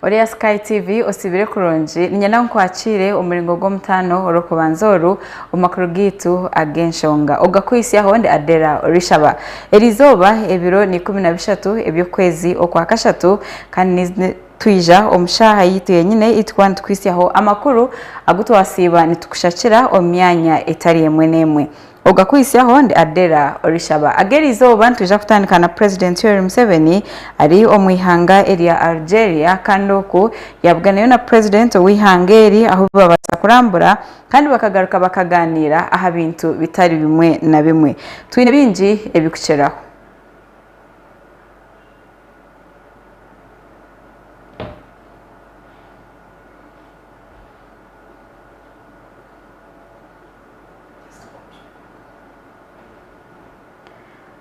Oriya Sky TV osiibire kurungi niinyenda ngu nkwakiire omu muringo gw'omutaano orw'okubanza oru omu makuru gaitu ag'enshonga. Ogakwitsyaho ndi Adera Orishaba. Eriizooba ebiro ni 13 eby'okwezi okwa kashatu kandi nitwija omu shaaha yaitu yenyine ei turikuba nitukwitsyaho amakuru agu twasiiba nitukushakira omu myanya etari emwe n'emwe. Ogakwitsyaho ndi Adera Orishaba. Ag'eriizooba nitwija kutandika na Purezidenti Yoweri Museveni ari omu ihanga erya Algeria kandi oku yabuganeyo na Purezidenti ow'eihanga eri ahu babaasa kurambura kandi bakagaruka bakaganiira aha bintu bitari bimwe na bimwe. Twine bingi ebikukiraho.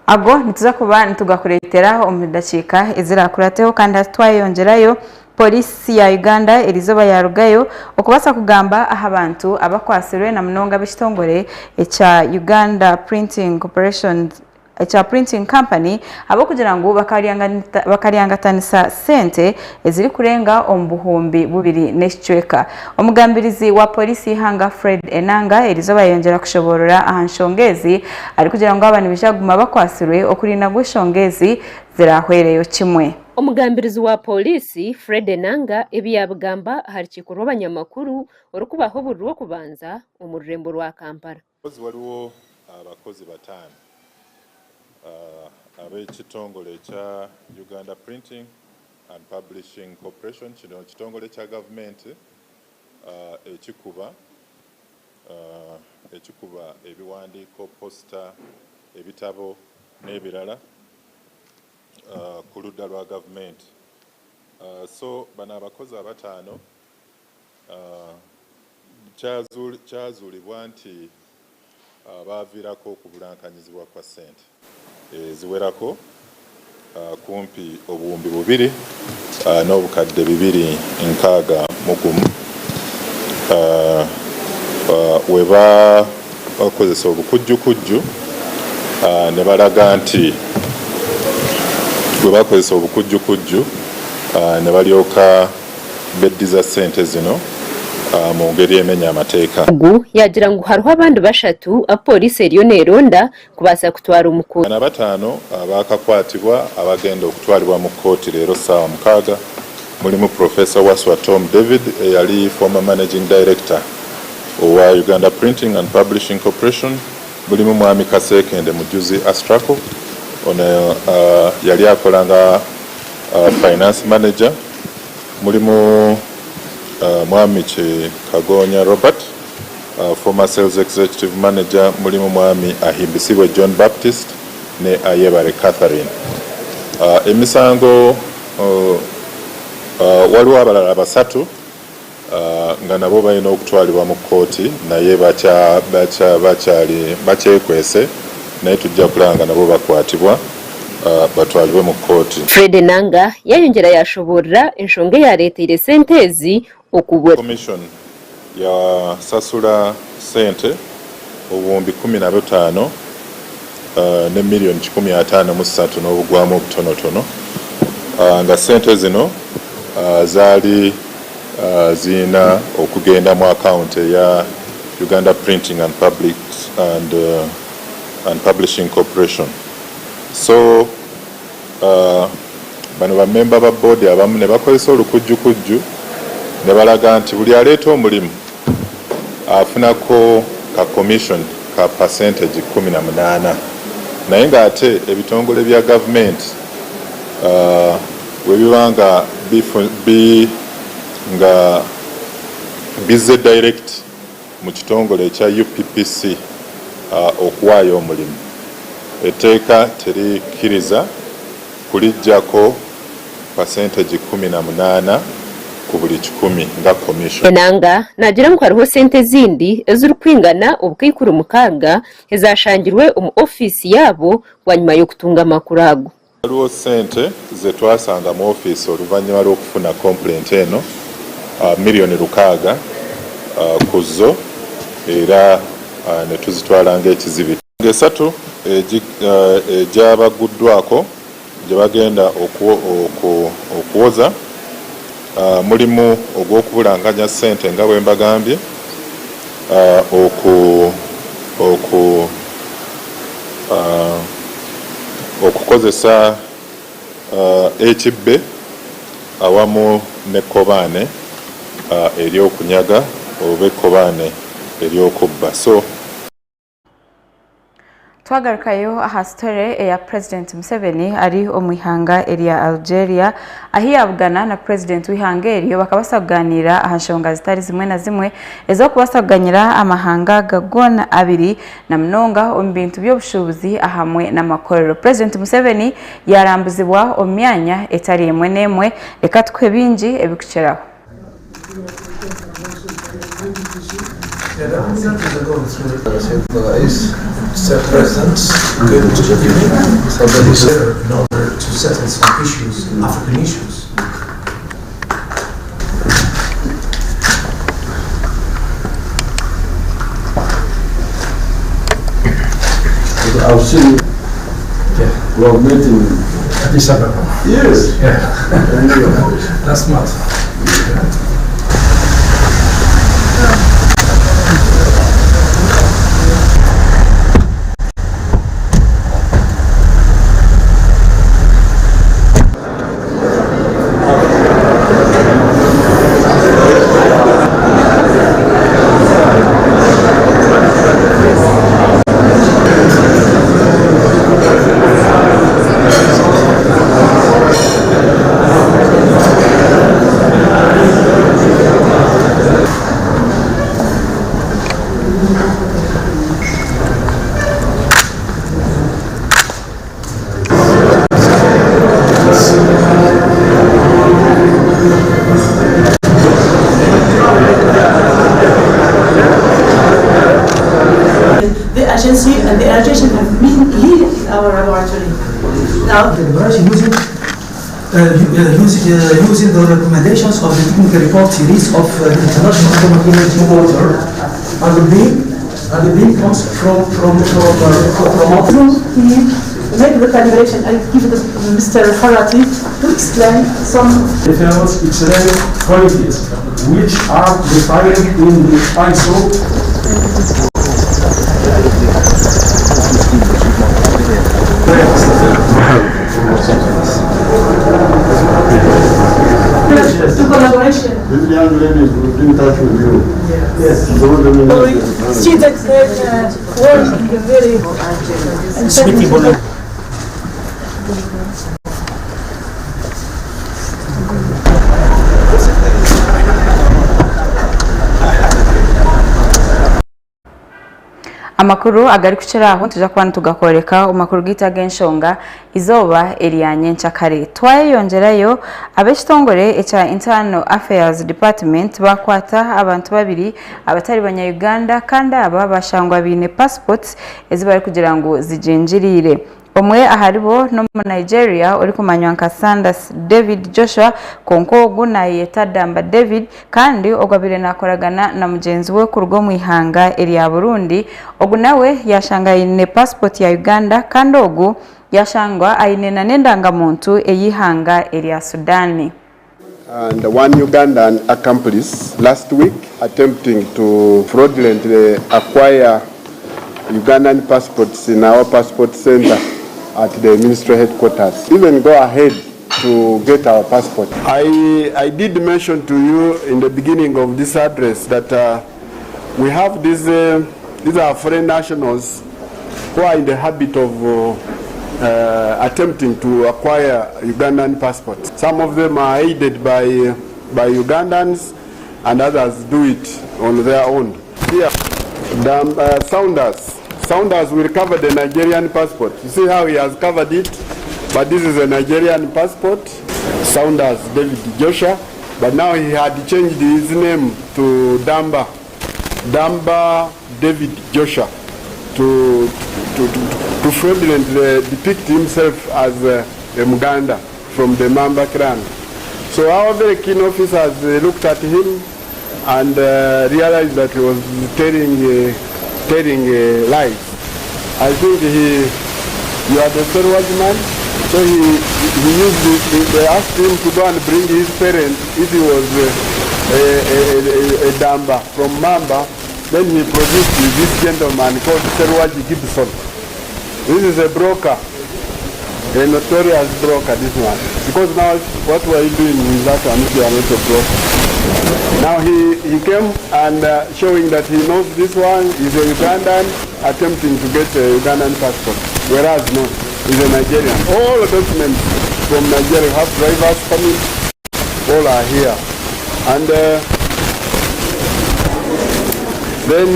Ago nituza kuba nitugakureetera omu dakiika eziraakurateho kandi hati twayeyongyerayo, Pooriisi ya Uganda eriizooba yaarugayo okubaasa kugamba aha bantu abakwatsirwe na munonga ab'ekitongore ekya Uganda Printing Corporation ekya Printing Company ahabw'okugira ngu bakaryangatanisa sente ezirikurenga omu 2000. Omugambirizi wa Pooriisi y'eihanga Fred Enanga eriizooba yayongyera kushoboorora aha nshonga ezi arikugira ngu aba nibaija kuguma bakwatsirwe okurinda ngu enshonga ezi zirahwereyo kimwe. Omugambirizi wa Pooriisi, Fred Enanga ebi yaabigamba aha rukiiko rw'abanyamakuru orikubaho buri Rwokubanza omu rurembo rwa Kampala. Mpozi waliwo abakozi batano ab'ekitongole ekya Uganda Printing and Publishing Corporation, kino kitongole kya gavumenti ekikuba ekikuba ebiwandiiko, posita, ebitabo n'ebirala ku ludda lwa gavumenti. So bano abakozi abataano Kyazuulibwa nti baaviirako okubulankanyizibwa kwa ssente eziwerako kumpi 2,261 we baakozesa obukujjukujju ne balaga nti we baakozesa obukujjukujju ne balyoka beddiza ssente zino mu ngeri emenya amateeka. Ogu yaagira ngu hariho abandi bashatu abu pooriisi eriyo neeronda kubaasa kutwara omu kooti. Bano abataano abaakakwatibwa abagenda okutwalibwa mu kkooti leero ssaawa mukaaga mulimu Professor Wasswa Tom David eyali former Managing Director owa Uganda Printing and Publishing Corporation, mulimu Mwami Kaseekende Mujuzi Astrako ono yali akola nga Finance Manager, mulimu Mwami Kagoonya Robert, former Sales Executive Manager, mulimu Mwami Ahimbisibwe John Baptist ne Ayebare Catherine. Emisango waliwo abalala basatu nga nabo balina okutwalibwa mu kkooti naye bakyali bakyekwese naye tujja kulaba nga nabo bakwatibwa batwalibwe mu kkooti. Fred Enanga yayongyera yashoboorora enshonga eyareteire esente ezi okubura. Commission yasasula sente 15,000 ne million 153 n'obugwamu obutonotono nga sente zino zaali zirina okugenda mu account eya Uganda Printing and Public and and Publishing Corporation. So bano ba memba ba board abamu ne bakozesa olukujjukujju ne balaga nti buli aleeta omulimu afunako ka commission ka percentage 18 naye ng'ate ebitongole bya gavumenti bwe biba nga nga bizze direct mu kitongole ekya UPPC okuwaayo omulimu, etteeka terikkiriza kuliggyako percentage 18 ku buli kikumi nga commission. Enanga naagira ngu hariho sente ezindi ezirikwingana obukaikuru mukaaga ezashangirwe omu ofiisi yaabo bwanyima y'okutunga amakuru ago. Waliwo ssente ze twasanga mu ofiisi oluvannyuma lw'okufuna kompulenti eno, miriyoni lukaaga ku zo era ne tuzitwala ng'ekizibiti. Esatu egyabagguddwako gye bagenda okuwoza. Mulimu ogw'okubulankanya ssente nga bwe mbagambye, oku, oku, okukozesa ekibbe awamu n'ekkobaane ery'okunyaga oba ekkobaane ery'okubba. So. Twagarukayo aha sitore eya Purezidenti Museveni ari omu ihanga erya Algeria ahi yabugana na Purezidenti w'eihanga eryo bakabaasa kuganiira aha nshonga zitari zimwe na zimwe ez'okubaasa kuganyira amahanga aga goona abiri na munonga omu bintu by'obushuubuzi ahamwe n'amakorero. Purezidenti Museveni yarambuzibwa omu myanya etari emwe n'emwe. Reka tukuhe bingi ebirikukiraho. Mr. President, good evening. In order to settle some issues, African issues. I've seen Yeah. we have met in Addis Ababa. Yes. Yeah. Last month. The agency and the agency have been here in our laboratory. Now, Calibration using, using the recommendations of the technical report series of the International Atomic Energy Monitor, and the beam comes from out. He make the calibration. I give it to Mr. Harati to explain some reference X-ray qualities, which are defined in the ISO. To collaboration. This young lady will be in touch with you. Yes. So the We see that working very Sweetie. Amakuru agarikukira aho nituja kuba nitugakoreka omu makuru gaitu ag'enshonga izooba erya nyenkyakare. Twayeyongyerayo, ab'ekitongore ekya Internal Affairs Department bakwata abantu babiri abatari banya-Uganda kandi aba bashangwa baine passports ezi barikugira ngu zigingiriire. Omwe aharibo n'omu Nigeria orikumanywa nka Sanders David Joshua kwonka ogu nayeyeta Damba David kandi ogu abaire nakoragana na mugyenzi we kuruga omu ihanga erya Burundi. Ogu nawe yashanga aine passport ya Uganda kandi ogu yashangwa aine na n'endangamuntu ey'ihanga erya Sudan. And one Ugandan accomplice last week attempting to fraudulently acquire Ugandan passports in our passport center at the ministry headquarters. Even go ahead to get our passport. I did mention to you in the beginning of this address that we have these are foreign nationals who are in the habit of attempting to acquire Ugandan passports. Some of them are aided by Ugandans and others do it on their own. Here, Saunders. Saunders will cover the Nigerian passport. You see how he has covered it? But this is a Nigerian passport. Saunders David Joshua. But now he had changed his name to Damba. Damba David Joshua. To fraudulently depict himself as a Muganda from the Mamba clan. So our very keen officers looked at him and realized that he was telling lies. I think you are the third man. So he, he used the, they asked him to go and bring his parents if he was a, a, a, a, a Damba from Mamba. Then he produced this gentleman called Seruwagi Gibson. This is a broker, a notorious broker, this one. Because now, what were you doing with that one if you are not a broker? Now he, he came and showing that he knows this one is a Ugandan attempting to get a Ugandan passport, whereas no, he's a Nigerian. All the documents from Nigeria have drivers coming, all are here. And then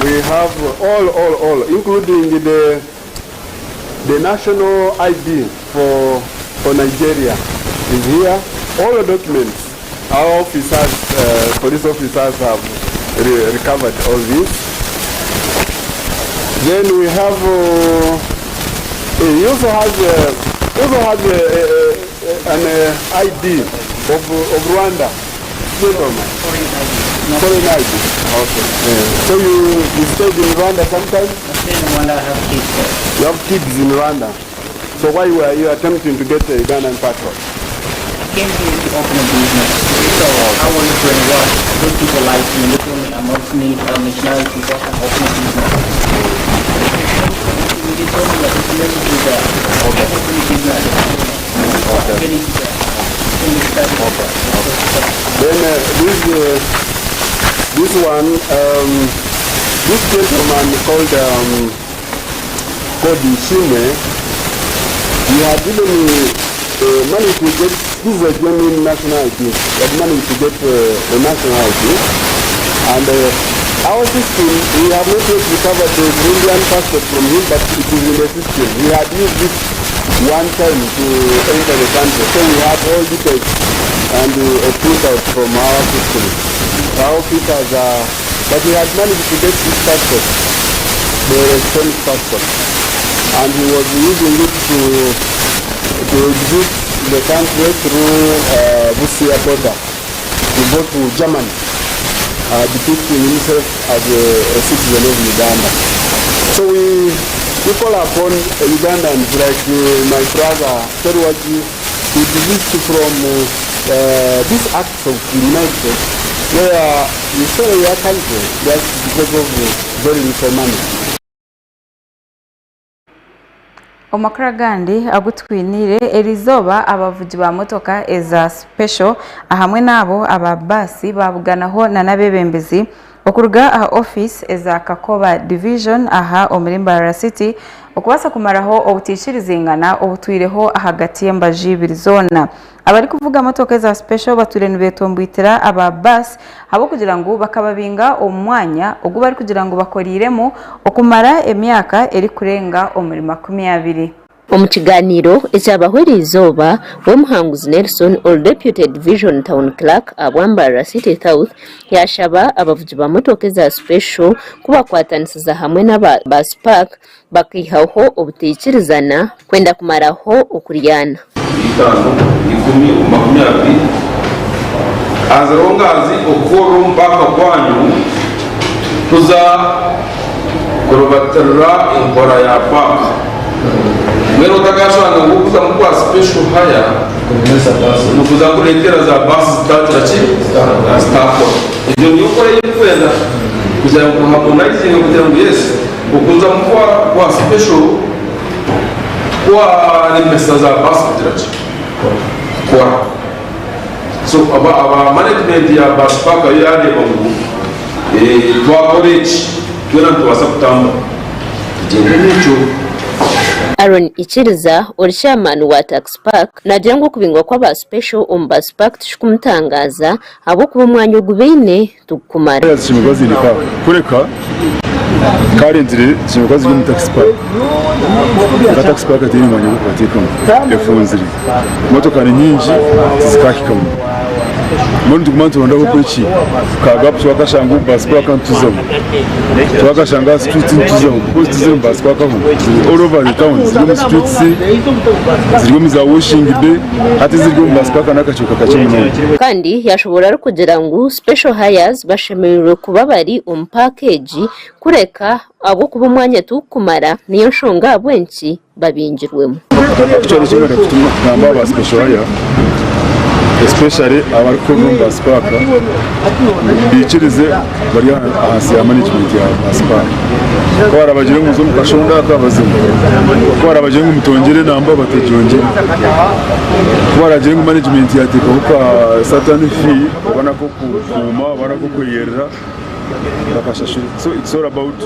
we have all, all, all, including the the national ID for, for Nigeria is here. All the documents, our officers, police officers have re recovered all this. Then we have, he also has, also has a, a, a, an ID of, of Rwanda. Gentleman. Foreign ID. Foreign ID. Okay. Yeah. So you, you stayed in Rwanda sometime? I stayed in Rwanda, I have kids there. You have kids in Rwanda. So why were you attempting to get a Ugandan passport? I came here to open a business. So I was brainwashed. Those people lied to me. They told me I must need a nationality so I can open a business. They told me that it's necessary that I open a business. Okay. I get into that. Okay. Okay. Then this this one, this gentleman called called Ishime, he had even managed to get, this is a genuine nationality, he had managed to get a nationality, and our system, we have not yet recovered the Burundian passport from him, but it is in the system. He had used this one time to enter the country, so we have all details and a printout from our system. Our officers are, but he had managed to get this passport, the electronic passport, and he was using it to, to exit the country through Busia border to go to Germany, depicting himself as a, a citizen of Uganda. So we, we call upon Ugandans like my brother Seruwagi to desist from these acts of criminality where you sell your country just because of very little money. Omu makuru agandi agu twiniire erizooba abavugi ba motoka eza special hamwe n'abo aba baasi babuganaho na n'abeebembezi okuruga aha office eza Kakoba division aha omuri Mbarara City okubaasa kumaraho obutiikirizingana obutwireho ahagati y'embaju ibiri zoona. Abarikuvuga motoka eza special batwire nibetombwitira aba baasi ahabw'okugira ngu bakababinga omu mwanya ogu barikugira ngu bakoriremu okumara emyaka erikurenga omuri 20. Omu kiganiro ekyabaho eriizooba Wemuhanguzi Nelson ori Deputy Division Town Clerk ahabwa Mbarara City South yashaba abavugi ba motoka eza special kubakwatanisiza hamwe n'aba ba Spark bakihaho obuteikirizana kwenda kumaraho okuryana. 5, 10, 20 as long as okukorera omupaka gwanyu tuza kurubatirira enkora ya paaka mbwenu otakashanga ngu okuza mu kwa special hire nikuza kureetera za baasi zitagira ki zitakora ebyo niyo nkora ey'erikwenda kugira ngu harmonizinge kugira ngu yes okuza mu kwa kwa special kwaremesa za baasi kugira ki kukora. So aba, aba management ya bus park yo yareeba ngu twakora eki twena nitubaasa kutambura tugyende n'ekyo. Aaron Ikiriza ori chairman wa Tax Park nagira ngu okubingwa kw'aba special omu bus park tikikumutangaza ahabw'okuba omwanya ogu baine tigukumara. Zishemererwa ziri park kureka karenzire zishemererwa ziri omu taxi park ka taxi park tiine mwanya gw'okubateekamu efunzire motoka ni nyingi tizikahikamu mbwenu nituguma niturondaho okweki ka gap twakashanga omu bus park nituzamu twakashanga aha street nituzamu because tiziri omu bus park aho ziri all over the town, ziri omu streets, ziri omu za washing bay, hati eziri omu bus park n'akacweka kakye munonga. Kandi yashoboora arikugira ngu special hires bashemereirwe kuba bari omu paaka egi kureka ahabw'okuba omwanya tigukumara niyo nshonga ahabw'enki babingirwemu. Actually eki nkwenda kugamba aha ba special hire especially abarikukorera omu bus park baikirize bari ahansi ya management ya bus park. Ku barabagire ngu muze omu kashonda aka bazemu, ku barabagire ngu mutongyere enamba batagyongyere, ku baragire ngu management yateekaho ka certain fee oba n'ak'okukuuma oba n'ak'okweyerera bakashashura. So it's all about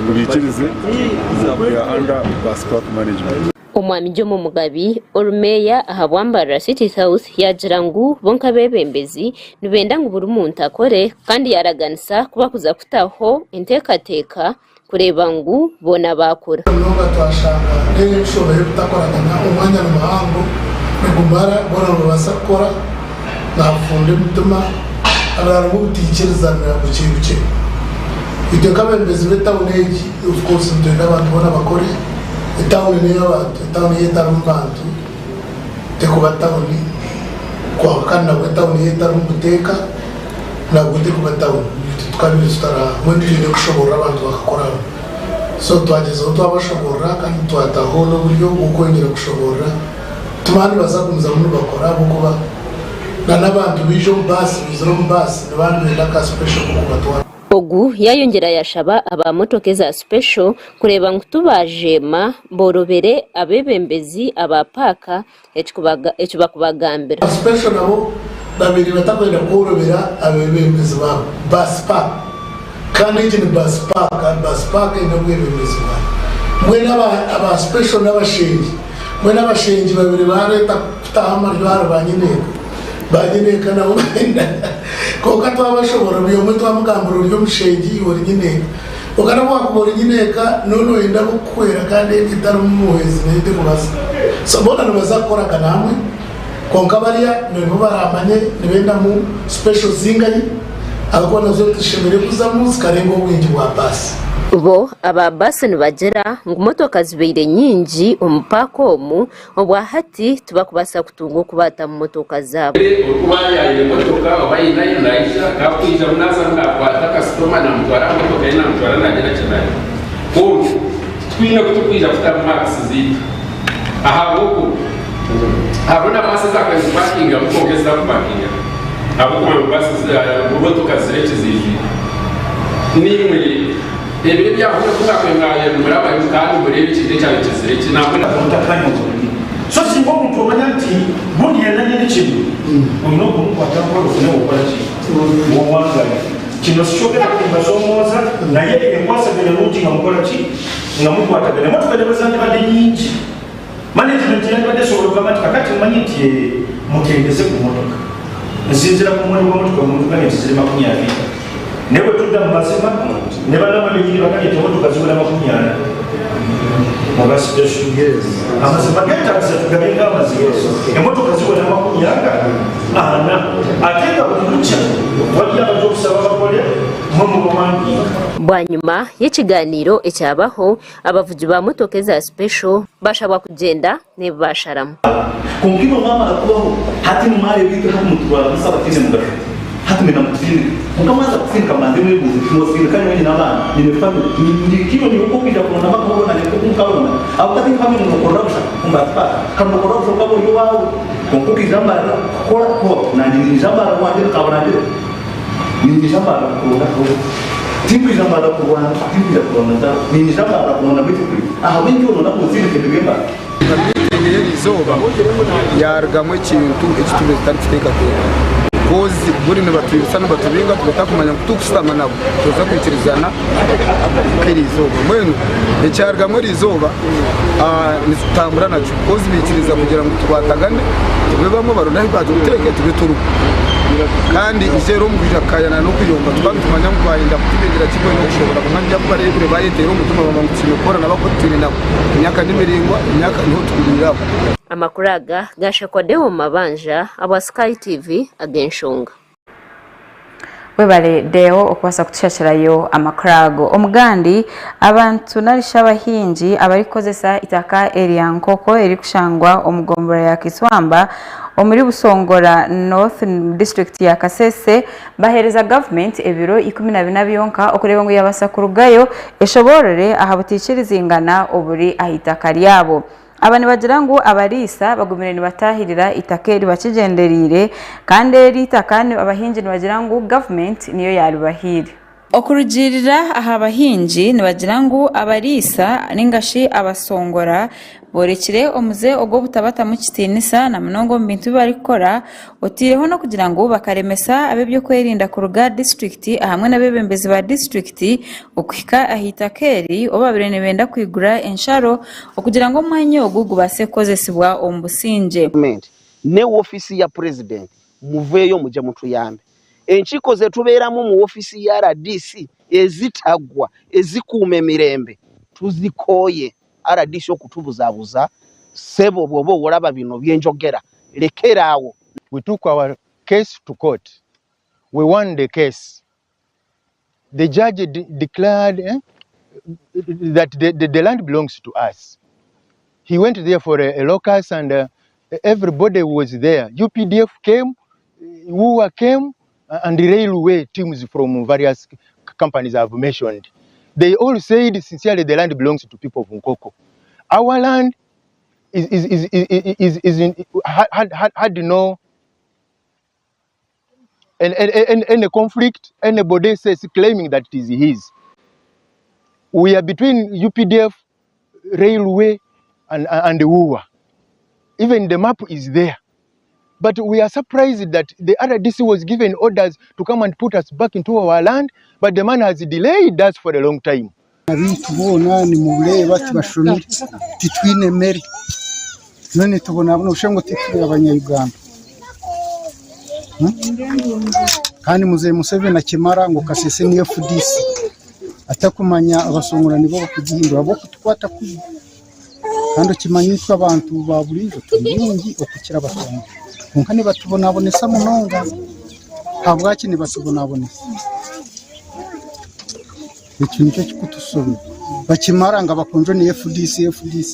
ngu baikirize ngu they are under bus park management. Omwami Jomo Mugabi, ori meeya ahabwa Mbarara City South yaagira ngu bo nk'abeebembezi nibenda ngu buri muntu akore kandi yaaraganisa ku bakuza kutaho enteekateeka kureeba ngu boona baakura. Munonga twashanga n'ebishobo ebitakoragana omwanya ni muhango nigumara boona nibabaasa kukora nafunda emitima kandi harimu obutaikirizana bukye bukye. Itwe nk'abebembezi b'etawuni egi of course nitwenda abantu boona bakore, etawuni n'ey'abantu, etawuni ei etarimu bantu tekuba tawuni kwonka kandi nabwo etawuni ei etarimu buteeka nabwo tekuba tawuni. Itwe tukabire tutaraha mbwenu twine kushoborora abantu bakakora hamwe. So twagyezaho twabashoborora kandi twataho n'oburyo bw'okwongyera kushoborora. Tumanya nibaza kugumizamu nibakora ahabw'okuba na n'abantu baija omu baasi baizire omu baasi nibaba nibenda ka special k'okubatwara. Ogu yayongyera yashaba aba motoka eza special kureeba ngu tibajeema borobere abebembezi aba paaka ekibakubagambira. Aba special nabo babaire batakwenda kworobera abebembezi ba bus park kandi egi ni bus park, bus park eine obwebembezi bwayo. Mbwenu aba special n'abashengi. Mbwenu abashengi babiri bareeta kutaho amaryo ahari banyineeka. Banyineeka nabo benda. Kwonka twabashoborora buri omwe twamugambira ori omushengi iwe ori nyineeka. Kwonka nobu wakuba ori nyineeka noona noyenda abokukuhwera kandi eka etarimu muhwezi nayo tekubaasa. So boona nibaza kukoragana hamwe kwonka bariya nibo baramanye nibendamu special zingahi ahabw'okuba nazo tizishemereire kuzamu zikarenga obwingi bwa baasi. Bo aba baasi nibagira ngu motoka zibaire nyingi omu paaka omu, obwa hati tibakubaasa kutunga oku baatamu motoka zaabo. Orikuba aine emotoka oba aine ahi naija, ku akwijamu naaza naakwata kasitoma naamutwara aha motoka ye naamutwara naagira ki nayo. Kwonka titwine oku turikwija kutamu maakisi zaitu ahabw'okuba hariho na baasi ezaakabaire zipakingamu kwonka ezitakupakingamu ahabw'okuba ngu baasi motoka ziri eki ziijwire. Naimwe ebiro ebyahwaire ku mwakubaire mwabaire nimurabayo kandi mureebe ekintu ekyabaire kizire eki nambwenu. So singa omuntu omanya nti gundi yenanyini kino olina okumukwata mpola ofune wokola ki wowangala. Kino sikyogera nti mbasomooza naye enkwasaganya nungi nga mukola ki nga mukwatagana. Emotoka nebwezandibadde nyingi management yandibadde esobola okugamba nti kakati mumanyi nti eeh mukendeze ku motoka. Nsinzira ku muwendo gwa motoka gwemutugambye nti ziri 20 naye bwetudda mu mazima ne banamwe benyini bagambye nti emotoka ziwera 40 mu ba special. Amazima getagisa tugabe nga amazima emotoka ziwera 40 ate nga buli lukya waliyo abaja okusaba bakole mwe mubawandiika. Bwanyima y'ekigaaniiro ekyabaho, abavugi ba motoka eza Special bashabwa kugyenda n'ebi baasharamu. Kwonka imwe mwamara kubaho, hati nimwareeba itwe hati muturwanisa abataine mugasho. Hati mwenda mutusindike. Kwonka mwaza kutusindika mubanze mwebuuze muti mwosindika nyowe nyine abaana, nyine family, ndi nkiiwe niiwe oku okwija kuronda amaka obu nanye nk'oku nkaronda. Ahabw'okuba tihaine family nokorera busha omu basi paaka. Kandi nokorera busha okaba ori owaawe. Kwonka okaija mbarira kukora kubaho. Nanye niinyija mbarira owangye nkaburangire. Niinyija mbarira kuronda kubaho. Tinkwija mbarira kurwana, tinkwija kurwana ntaro. Niinyija mbarira kuronda ngu ekikuri. Ahabw'enki oronda kunsindika nduge mbarira? Nka miitingi y'eri izooba yarugamu ekintu eki tubaire tutarikuteekateeka koz buri nibatwirutsa nibatubinga tubatakumanya ngu tukushutama nabo toza kwikirizana nk'eri izooba mbwenu ekyarugamu eri izooba nitutambura nakyo koz baikiriza kugira ngu tukwatagane tube bamwe baronde ahu batuteeke tube turiho kandi izooba omu kwija kukayana n'okuyomba tukaba nitumanya ngu bayenda kutubingira kimwe n'okushobora kwonka nibyo kubareebire bayeteera omutima bamanya ngu twine kukora nabo ahabw'okuba tutwire nabo. Emyaka ni miraingwa, emyaka niho tukuriire aho. Amakuru aga gashekwa Deo Mabanja abwa Sky TV ag'enshonga. Webare Deo okubaasa kutushakirayo amakuru ago. Omugandi, abantu narishi abahingi abarikukozesa itaka erya Nkoko erikushangwa omu gombolola ya Kiswamba omuri Busongora North disiturikiti ya Kasese Baheereza gavumenti ebiro 14 byonka okureeba ngu yaabaasa kurugayo eshoboorore aha butaikirizingana oburi aha itaka ryabo. Aba nibagira ngu abariisa bagumire nibatahirira eitaka eri bakigyendereire kandi eri eitaka abahingi nibagira ngu gavumenti niyo yaribahaire. Okurugiirira aha bahingi nibagira ngu abariisa ninga shi abasongora borekire omuze ogw'obutabatamu kitiinisa na munonga omu bintu bi barikukora oteireho n'okugira ngu bakaremesa ab'ebyokwerinda kuruga disiturikiti ahamwe n'abeebembezi ba disiturikiti okuhika aha itaka eri obu baabaire nibenda kwigura ensharo okugira ngu omwanya ogu gubaase kukozesibwa omu busingye. Gavumenti ne woofiisi ya Purezidenti muveeyo mugye mutuyambe. Enkiiko zetubeeramu mu woofiisi ya rdc ezitagwa ezikuuma emirembe tuzikooye. Rdc okutubuzabuza ssebo bwoba olaba bino byenjogera lekera awo. We took our case to court, we won the case. The judge declared eh, that the, the, the land belongs to us. He went there for a, a locus and uh, everybody was there. UPDF came, UWA came, and the railway teams from various companies I've mentioned. They all said sincerely the land belongs to people of Nkoko. Our land is, is, is, is, is, is in, had, had, had no any, any, any conflict, anybody says claiming that it is his. We are between UPDF, railway, and, and the UWA. Even the map is there. But we are surprised that the RDC was given orders to come and put us back into our land, but the man has delayed us for a long time. Abaitu boona nimureeba tibashomire, titwine mere, twena nitubonabona noshusha ngu tituri abanya-Uganda. Kandi Mzee Museveni akimara ngu Kasese ni FDC atakumanya abasongora nibo bakugihindura ahabw'okutukwata kubi. Kandi okimanye itwe abantu ba buriijo turi baingi okukira abasongora kwonka nibatubonabonesa munonga. Ahabwaki nibatubonabonesa? Ekyo nikyo kirikutushobera. Bakimara ngu abakonjo ni FDC, FDC.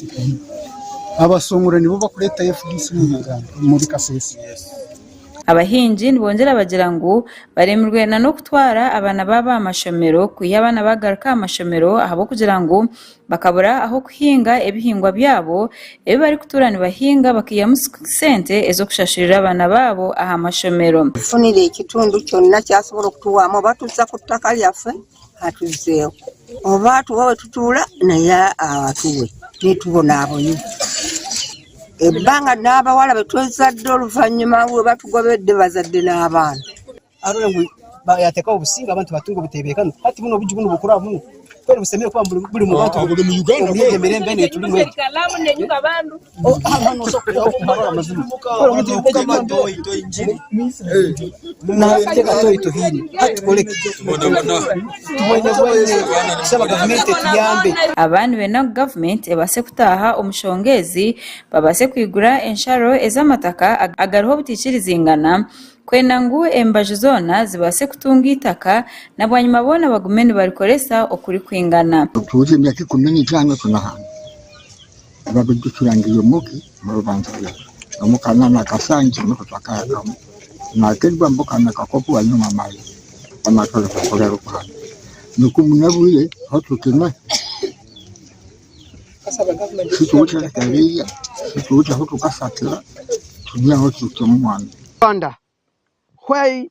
Abasongora nibo barikureeta FDC omu Uganda, omuri Kasese. Abahingi nibongyera bagira ngu baremirwe na n'okutwara abaana baabo aha mashomero kwiha abaana bagaruka aha mashomero ahabw'okugira ngu bakabura ah'okuhinga ebihingwa byabo ebi barikutuura nibahinga bakaihamu sente ez'okushashurira abaana baabo aha mashomero. Tufunire ekitundu kyonna ky'asobola okutuwaamu oba tuzza ku ttaka lyaffe atuzzeewo oba atuwa we tutuula naye atuwe naye tubonaabonye ebbanga n'abawala be twezadde oluvannyuma we batugobedde bazadde n'abaana. Arore ngu yateekaho obusinge abantu batunga obutebeekano. Hati bunu obuju bunu obukuraba bunu kweri busemeriire kuba buri mu bantu omuri egi emirembe enu eyiturimu egi. Aba nibenda ngu gavumenti ebaase kutaaha omu nshonga ezi babaase kwigura ensharo ez'amataka agariho obutaikirizingana kwenda ngu embaju zoona zibaase kutunga eitaka na bwanyima boona bagume nibarikoresa okurikwingana. Otuuze emyaka 15 tunahana babiducurangiye omuki mu rubanza rwaitu omukana nakasangi nuko twakahakamu nakerwa mbukana kakopu wanyuma mayi amatole kukolera okuhana nukumunabwire aho tukina situwuta kariya situwuta aho tukasatira tunyaho tutumwana Rwanda why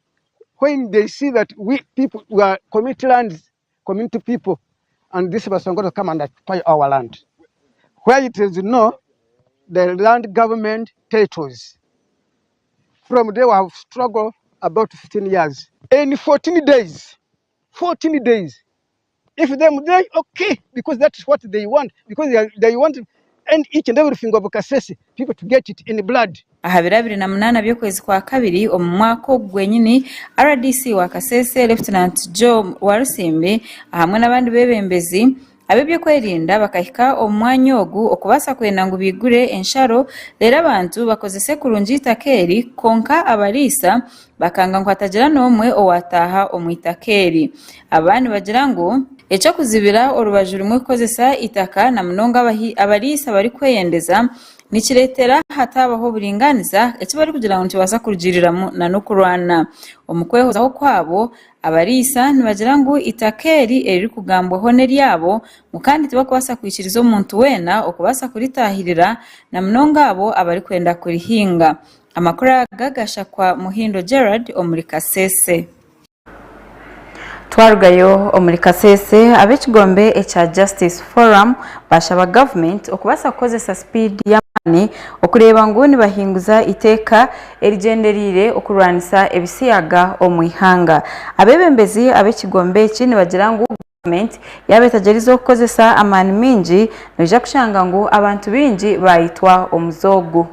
when they see that we people we are community lands community people and this Basongora come and occupy our land where it is no the land government titles from there we have struggled about 15 years in 14 days 14 days if them they okay because that's what they want because they, they want and each and everything of Kasese people to get it in blood. Aha biro 28 by'okwezi kwa kabiri omu mwaka ogu gwenyini, rdc wa Kasese Lieutenant Joe Walusimbi ahamwe n'abandi beebembezi ab'ebyokwerinda bakahika omu mwanya ogu okubaasa kwenda ngu baigure ensharo reero abantu bakozese kurungi eitaka eri kwonka abariisa Bakanga ngu hatagira n'omwe owaataaha omu itaka eri. Aba nibagira ngu eky'okuzibira orubaju rumwe kukozesa eitaka na munonga abariisa barikweyendeza nikireetera hataabaho oburingaaniza eki barikugira ngu nikibaasa kurugiiriramu n'okurwana. Omu kwehozaho kwabo, abariisa nibagira ngu eitaka eri eririkugambwaho n'eryabo ngu kandi tibarikubaasa kwikiriza omuntu weena okubaasa kuritaahirira na munonga abo abarikwenda kurihinga. Amakuru aga gashakwa Muhindo Gerald omuri Kasese. Twarugayo omuri Kasese, ab'ekigombe ekya Justice Forum bashaba gavumenti okubaasa kukozesa sipiidi y'amaani okureeba ngu nibahinguza eiteeka erigyendereire okurwanisa ebisiyaga omu ihanga. Abeebembezi ab'ekigombe eki nibagira ngu gavumenti yaaba etagyerizeho kukozesa amaani maingi, noija kushanga ngu abantu baingi baayitwa omuze ogu.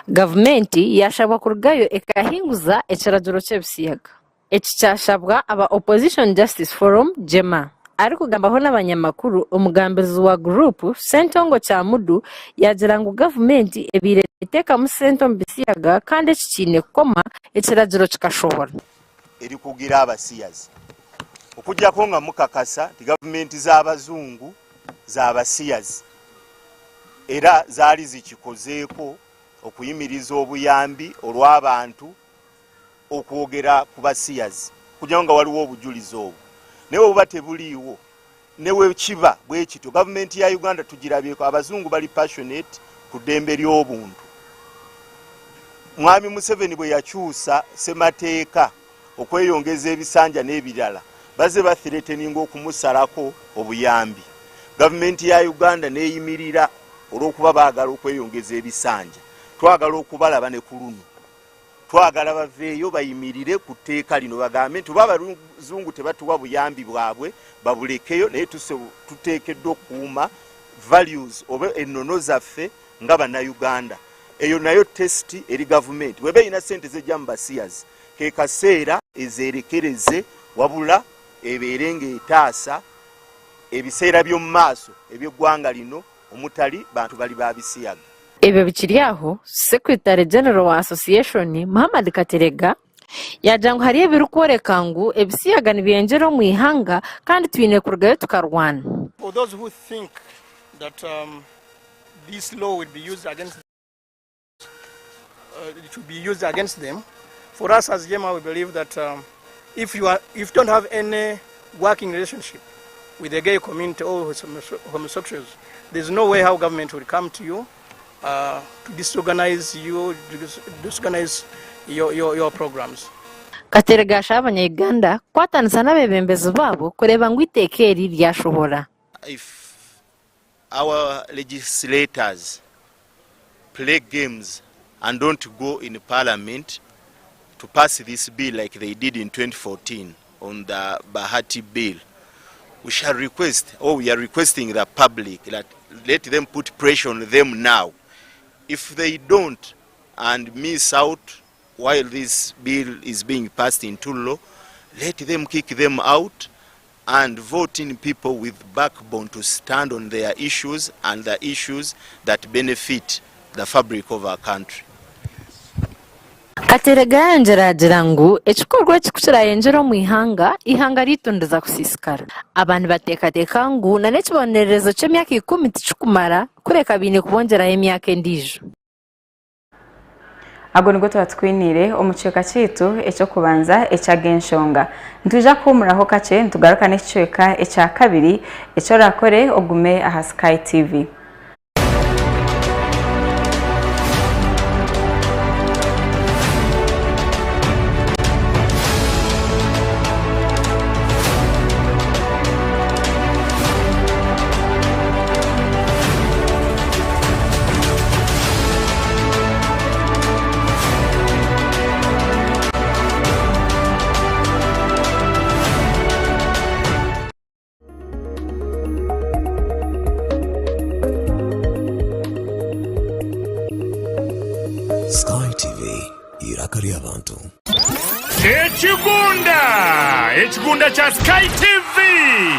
Gavumenti yaashabwa kurugayo ekahinguza ekiragiro ky'ebisiyaga. Eki kyashabwa aba Opposition Justice Forum, JEMA. Arikugambaho n'abanyamakuru, omugambirizi wa guruupu, Ssentongo Kyamudu yaagira ngu gavumenti ebaire neteekamu sente omu bisiyaga kandi eki kiine kukoma, ekiragiro kikashohora. Erikugira abasiyazi okujjako nga mukakasa nti gavumenti z'abazungu za basiyazi. Era zaali zikikozeeko okuyimiriza obuyambi olw'abantu okwogera ku basiyazi okugyaho nga waliwo obujulizi obwo. Naye bwebuba tebuliiwo, newekiba bwekityo, gavumenti ya Uganda tugirabyeko, abazungu bali passionate ku ddembe ly'obuntu. Mwami Museveni bweyakyusa ssemateeka okweyongeza ebisanja n'ebirala, bazze bathreateninga okumusalako obuyambi. Gavumenti ya Uganda n'eyimirira olw'okuba baagala okweyongeza ebisanja. Twagala okubalaba ne ku luno. Twagala baveeyo bayimirire ku tteeka lino bagambe nti oba abazungu tebatuwa buyambi bwabwe babulekeyo, naye tuteekeddwa okukuuma values oba ennono zaffe nga Bannayuganda. Eyo nayo test eri gavumenti. Bw'eba erina ssente z'ejja mu basiyazi, ke kaseera ezeerekereze wabula ebeere ng'etaasa ebiseera by'omu maaso eby'eggwanga lino omutali bantu bali ba bisiyaga. Ebyo bikiri aho, Secretary General wa Association, Muhammad Kateregga, yaagira ngu hariyo ebirikworeka ngu ebisiyaga nibyeyongyera omu ihanga kandi twine kurugayo tukarwana. For those who think that um, this law will be used against it will be used against them, for us as JEMA, we believe that um, if you are if you don't have any working relationship with the gay community or homosexuals, there's no way how government will come to you to disorganize you, disorganize your, your, your programs. Kateregga ashaba abanya-Uganda kukwatanisa n'abeebembezi baabo kureeba ngu eiteeka eri ryashohora. If our legislators play games and don't go in parliament to pass this bill like they did in 2014 on the Bahati bill, we shall request, or we are requesting the public that let them put pressure on them now. If they don't and miss out while this bill is being passed into law, let them kick them out and vote in people with backbone to stand on their issues and the issues that benefit the fabric of our country. Kateregga yayongyera yaagira ngu ekikorwa eki ku kirayongyere omu ihanga, eihanga ryaitu niriza kusiisikara. Aba nibateekateeka ngu na n'ekibonerezo ky'emyaka ikumi tikikumara kureka baine kubongyeraho emyaka endiijo. Ago nigo twaba tukwiniire omu kicweka kyaitu eky'okubanza eky'Ag'enshonga. Nitwija kuhuumuraho kakye nitugaruka n'ekicweka ekya kabiri eki oraakore ogume aha Sky TV. Sky TV, eiraka ry'abantu. Ekigunda! Ekigunda kya Sky TV!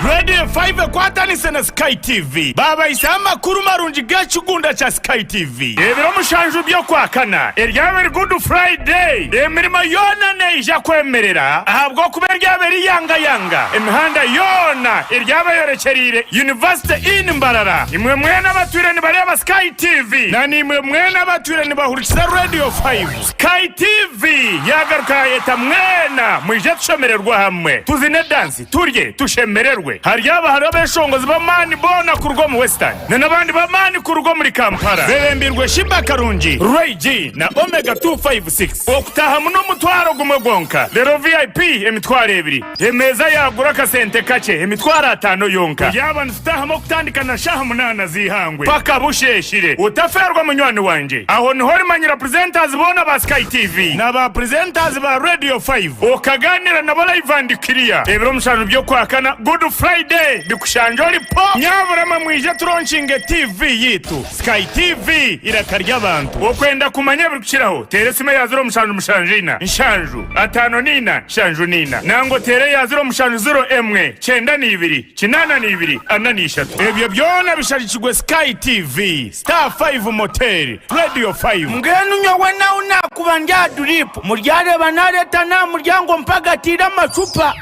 Radio 5 ekwatanise na Sky TV baabahisaho amakuru marungi g'ekigunda kya Sky TV. Ebiro mushanju by'Okwakana eryaba eri Good Friday, emirimo yoona neija kwemerera ahabw'okuba eryaba eri yangayanga. Emihanda yoona eryaba eyorekyereire University Inn Mbarara. Imwe mwena abatwire nibareeba Sky TV na naimwe mwena abatwire nibahurikiza Radio 5, Sky TV yaagaruka yaayeta mwena mwije tushemererwe hamwe, tuzine dansi, turye, tushemererwe. Haryaba hariho abeshongozi b'amaani boona kuruga omu Western na n'abandi b'amaani kuruga omuri Kampala bebembirwe Sheebah Karungi, Ray G na Omega 256. Okutaahamu n'omutwaro gumwe gwonka, reero VIP emitwaro ebiri. Emeeza yaagura akasente kakye emitwaro ataano yonka. Yaaba nitutaahamu okutandika na shaaha munaana z'eihangwe paka busheeshire. Otafeerwa munywani wangye. Aho niho orimanyira presenters boona ba Sky TV na ba presenters ba Radio 5 okagaaniira nabo live and clear. Ebiro mushanju by'Okwakana, Good Friday, bikushangye ori po! Nyabura mwe mwije turonkinge TV yaitu. Sky TV, eiraka ry'abantu. Okwenda kumanya ebirikukiraho, teera esimu eya 0774 7 54 74 nangwa oteere eya 0701 92 82 43. Ebyo byona bishagikirwe Sky TV, Star 5 Motel, Radio 5. Mbwenu nyowe nawe naakuba ndi aha duriipu, muryareeba naareeta n'aha muryango mpagatiire amacupa.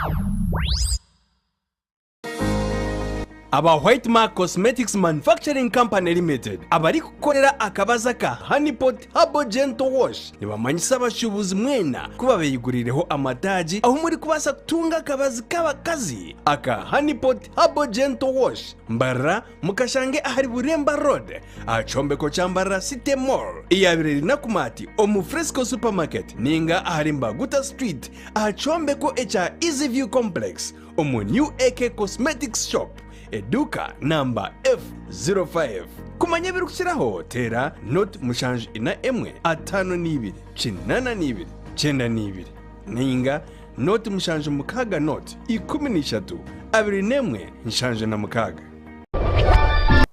Aba White Mark Cosmetics Manufacturing Company Limited abarikukorera akabazi aka Honey Pot Herbal Gentle Wash nibamanyisa abashuubuzi mwena ku babeyiguriireho amataagi ahu murikubaasa kutunga akabazi k'abakazi aka Honey Pot Herbal Gentle Wash. Mbarara mukashange ahari Buremba Road aha kyombeko kya Mbarara City Mall eyabaire eri Nakumatt omu Fresco Supermarket ninga ahari Mbaguta Street aha kyombeko ekya Easy View Complex omu New AK Cosmetics Shop, eduuka namba F05. Kumanya ebirikukiraho teera nought mushanju ina emwe 52 82 92 nainga nought mushanju mukaaga nought 13 21 76.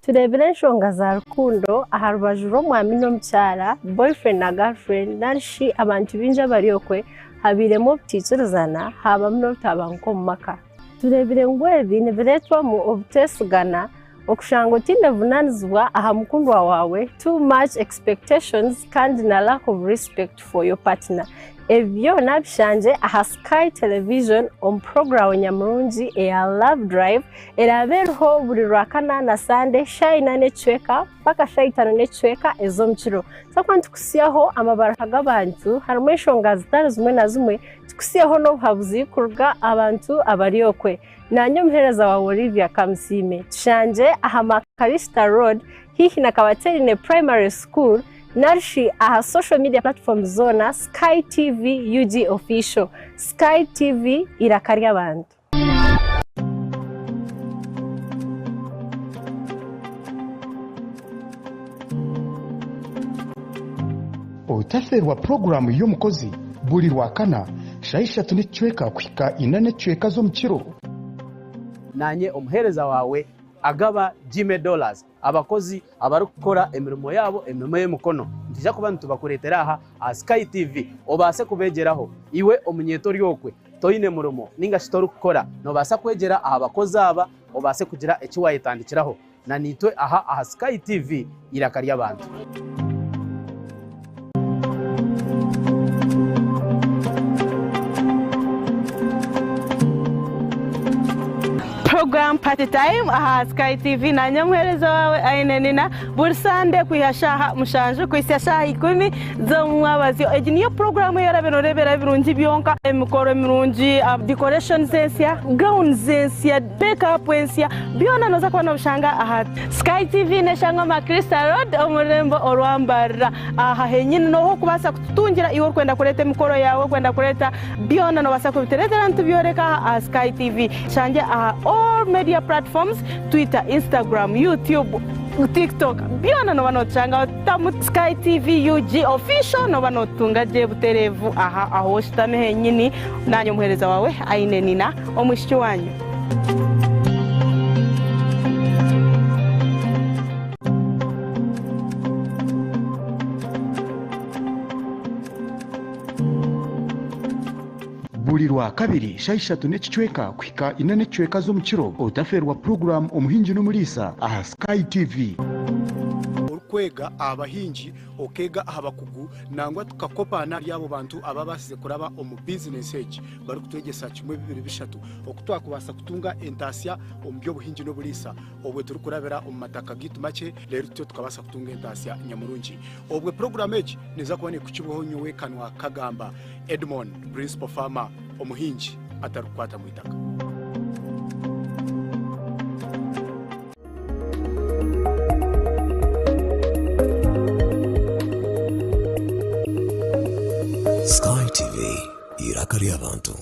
Tureebire enshonga za rukundo aha rubaju rw'omwami n'omukyara, boyfriend na girlfriend, nari shi abantu baingi abari okwe habairemu obutaikirizana haabamu n'obutabanguko omu maka. Tureebire ngu ebi nibireetwamu obuteesigana, okushanga otaine buvunaanizibwa aha mukundwa waawe, too much expectations kandi na lack of respect for your partner. Ebi byona bishangye aha Sky Television omu puroguraamu nyamurungi eya Love Drive eraabe eriho buri Rwakana na Sande shaaha ina n'ekicweka mpaka shaaha itaano n'ekicweka ez'omukiro. Twakuba nitukutsyaho amabaruha g'abantu harimu enshonga zitari zimwe na zimwe, tukutsyeho n'obuhabuzi kuruga aha bantu abari okwe. Naanye omuheereza waawe Olivia Kamusiime. Tushangye aha Makarista Road haihi na Kabaterine Primary School narishi aha social media platforms zoona Sky TV UG Official. Sky TV eiraka ry'abantu. Otafeerwa puroguraamu y'omukozi buri Rwakana shaaha ishatu n'ekicweka kuhika ina n'ekicweka z'omukiro. Naanye omuheereza waawe agaba Jimmy Dollars. Abakozi abarikukora emirimo yaabo emirimo y'emikono nitwija kuba nitubakureetera aha aha Sky TV obaase kubeegyeraho. Iwe omunyeeto ori okwe toine murimo ninga shi torikukora noobaasa kwegyera aha bakozi aba obaase kugira eki waayetandikiraho. Na naitwe aha aha Sky TV eiraka ry'abantu. Program Party Time aha Sky TV nanye omuhereza wawe Aine Nina buri Sande kwiha shaaha mushanju kuhitsya shaaha ikumi z'omumwabazyo. Egi niyo puroguramu ei orabe noreeberaho ebirungi byonka, emikoro emirungi, decorations ensya, gowns ensya, make up ensya, byona noza kuba nobishanga aha Sky TV neshangwa Macrista Road omu rurembo orwa Mbarara. Aha henyini noho okubaasa kututungira iwe orikwenda kureeta emikoro yaawe, orikwenda kureeta byona nobaasa kubitureetera nitubyoreka aha aha Sky TV. Tushangye aha all media platforms, Twitter, Instagram, YouTube, TikTok byona noba notushangaho tamu Sky TV UG official noba notutunga gye butereevu aha ahu oshutami henyini. Naanye omuheereza waawe Aine Nina omwishiki waanyu. Buri Rwakabiri shaaha ishatu n'ekicweka kuhika ina n'ekicweka z'omukiro otafeerwa puroguraamu Omuhingi n'Omuriisa aha Sky TV. Orikwega aha bahingi, okeega aha bakugu nangwa tukakopaana ahari abo bantu ababaasize kuraba omu bizinesi egi barikutwegyesa kimwe bibiri bishatu oku twakubaasa kutunga entaasya omu by'obuhingi n'oburiisa obwe turikurabira omu mataka gaitu makye reero tutyo tukabaasa kutunga entaasya nyamurungi. Obwe puroguraamu egi neeza kuba neekukibwaho nyowe Kanwa Kagamba Edmond, Principal Farmer, omuhingi atarikukwata mu itaka. Sky TV, eiraka ry'abantu.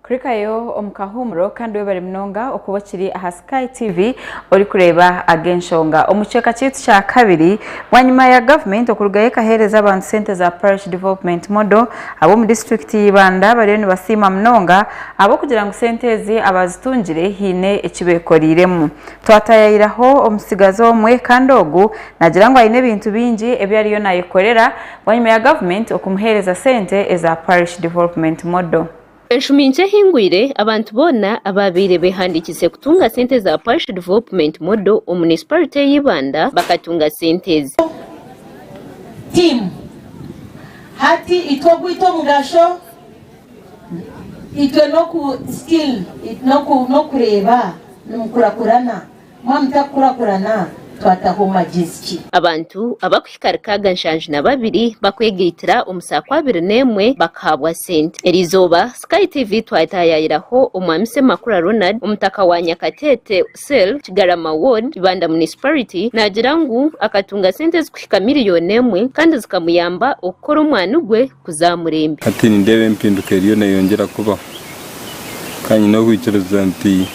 Kurikayo omu kahuumuro kandi webare munonga okuba okiri aha Sky TV orikureeba ag'enshonga. Omu kicweka kyaitu kya kabiri, bwanyima ya gavumenti okurugayo ekaheereza abantu sente za Parish Development Model, ab'omu disiturikiti ya Ibanda bariyo nibasiima munonga ahabw'okugira ngu sente ezi abazitungire haine eki bekoreiremu. Twatayayiraho omutsigazi omwe kandi ogu naagira ngu aine ebintu bingi ebi ariyo nayekorera bwanyima ya gavumenti okumuheereza sente eza Parish Development Model. Enshumi nkye ehingwire, abantu boona abaabaire beehandiikiise kutunga sente za Parish Development Model omu munisiparite y'Ibanda bakatunga sente ezi. Team, Hati itwe ogwaitu omugasho itwe noku still nokureeba nimukurakurana. Mwaba mutakukurakurana twataho magyezi ki? Abantu abakuhika 672 bakwegaitira omu saa kwabiri n'emwe bakahabwa sente. Eriizooba, Sky TV twataayaayiraho Omwami Ssemakula Ronald, omutaka wa Nyakateete Cell, Kigarama Ward, Ibanda Municipality naagira ngu akatunga sente ezikuhika miriyoni emwe kandi zikamuyamba okukora omwani gwe kuza murembe. Hati nindeeba empinduka eriyo neeyongyera kubaho. Kandi nyine okwikiriza nti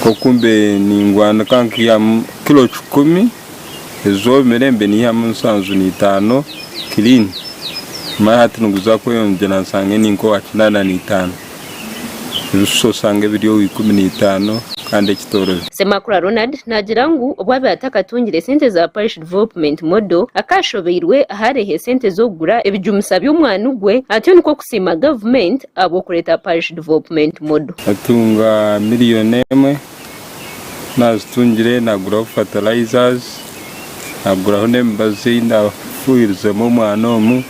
nk'oku mbe ningwanika nkaihamu kilo kikumi ezoomire mbe niihamu 75 kiriini. Manya hati niguza kweyongyera nsange ni nk'owa 85. Ebishusha oshange biri owa 15 kandi ekitoorobi. Ssemakula Ronald naagira ngu obu abaire atakatungire sente za Parish Development Model akashobeirwe ahu arehe sente z'okugura ebijumisa by'omwani gwe atyo nikwo kusiima gavumenti ahabw'okureeta Parish Development Model. Natunga miriyoni emwe, ku naazitungire naaguraho fertilizers, naaguraho n'emibazi ei ndaafuuhirizemu omwana omu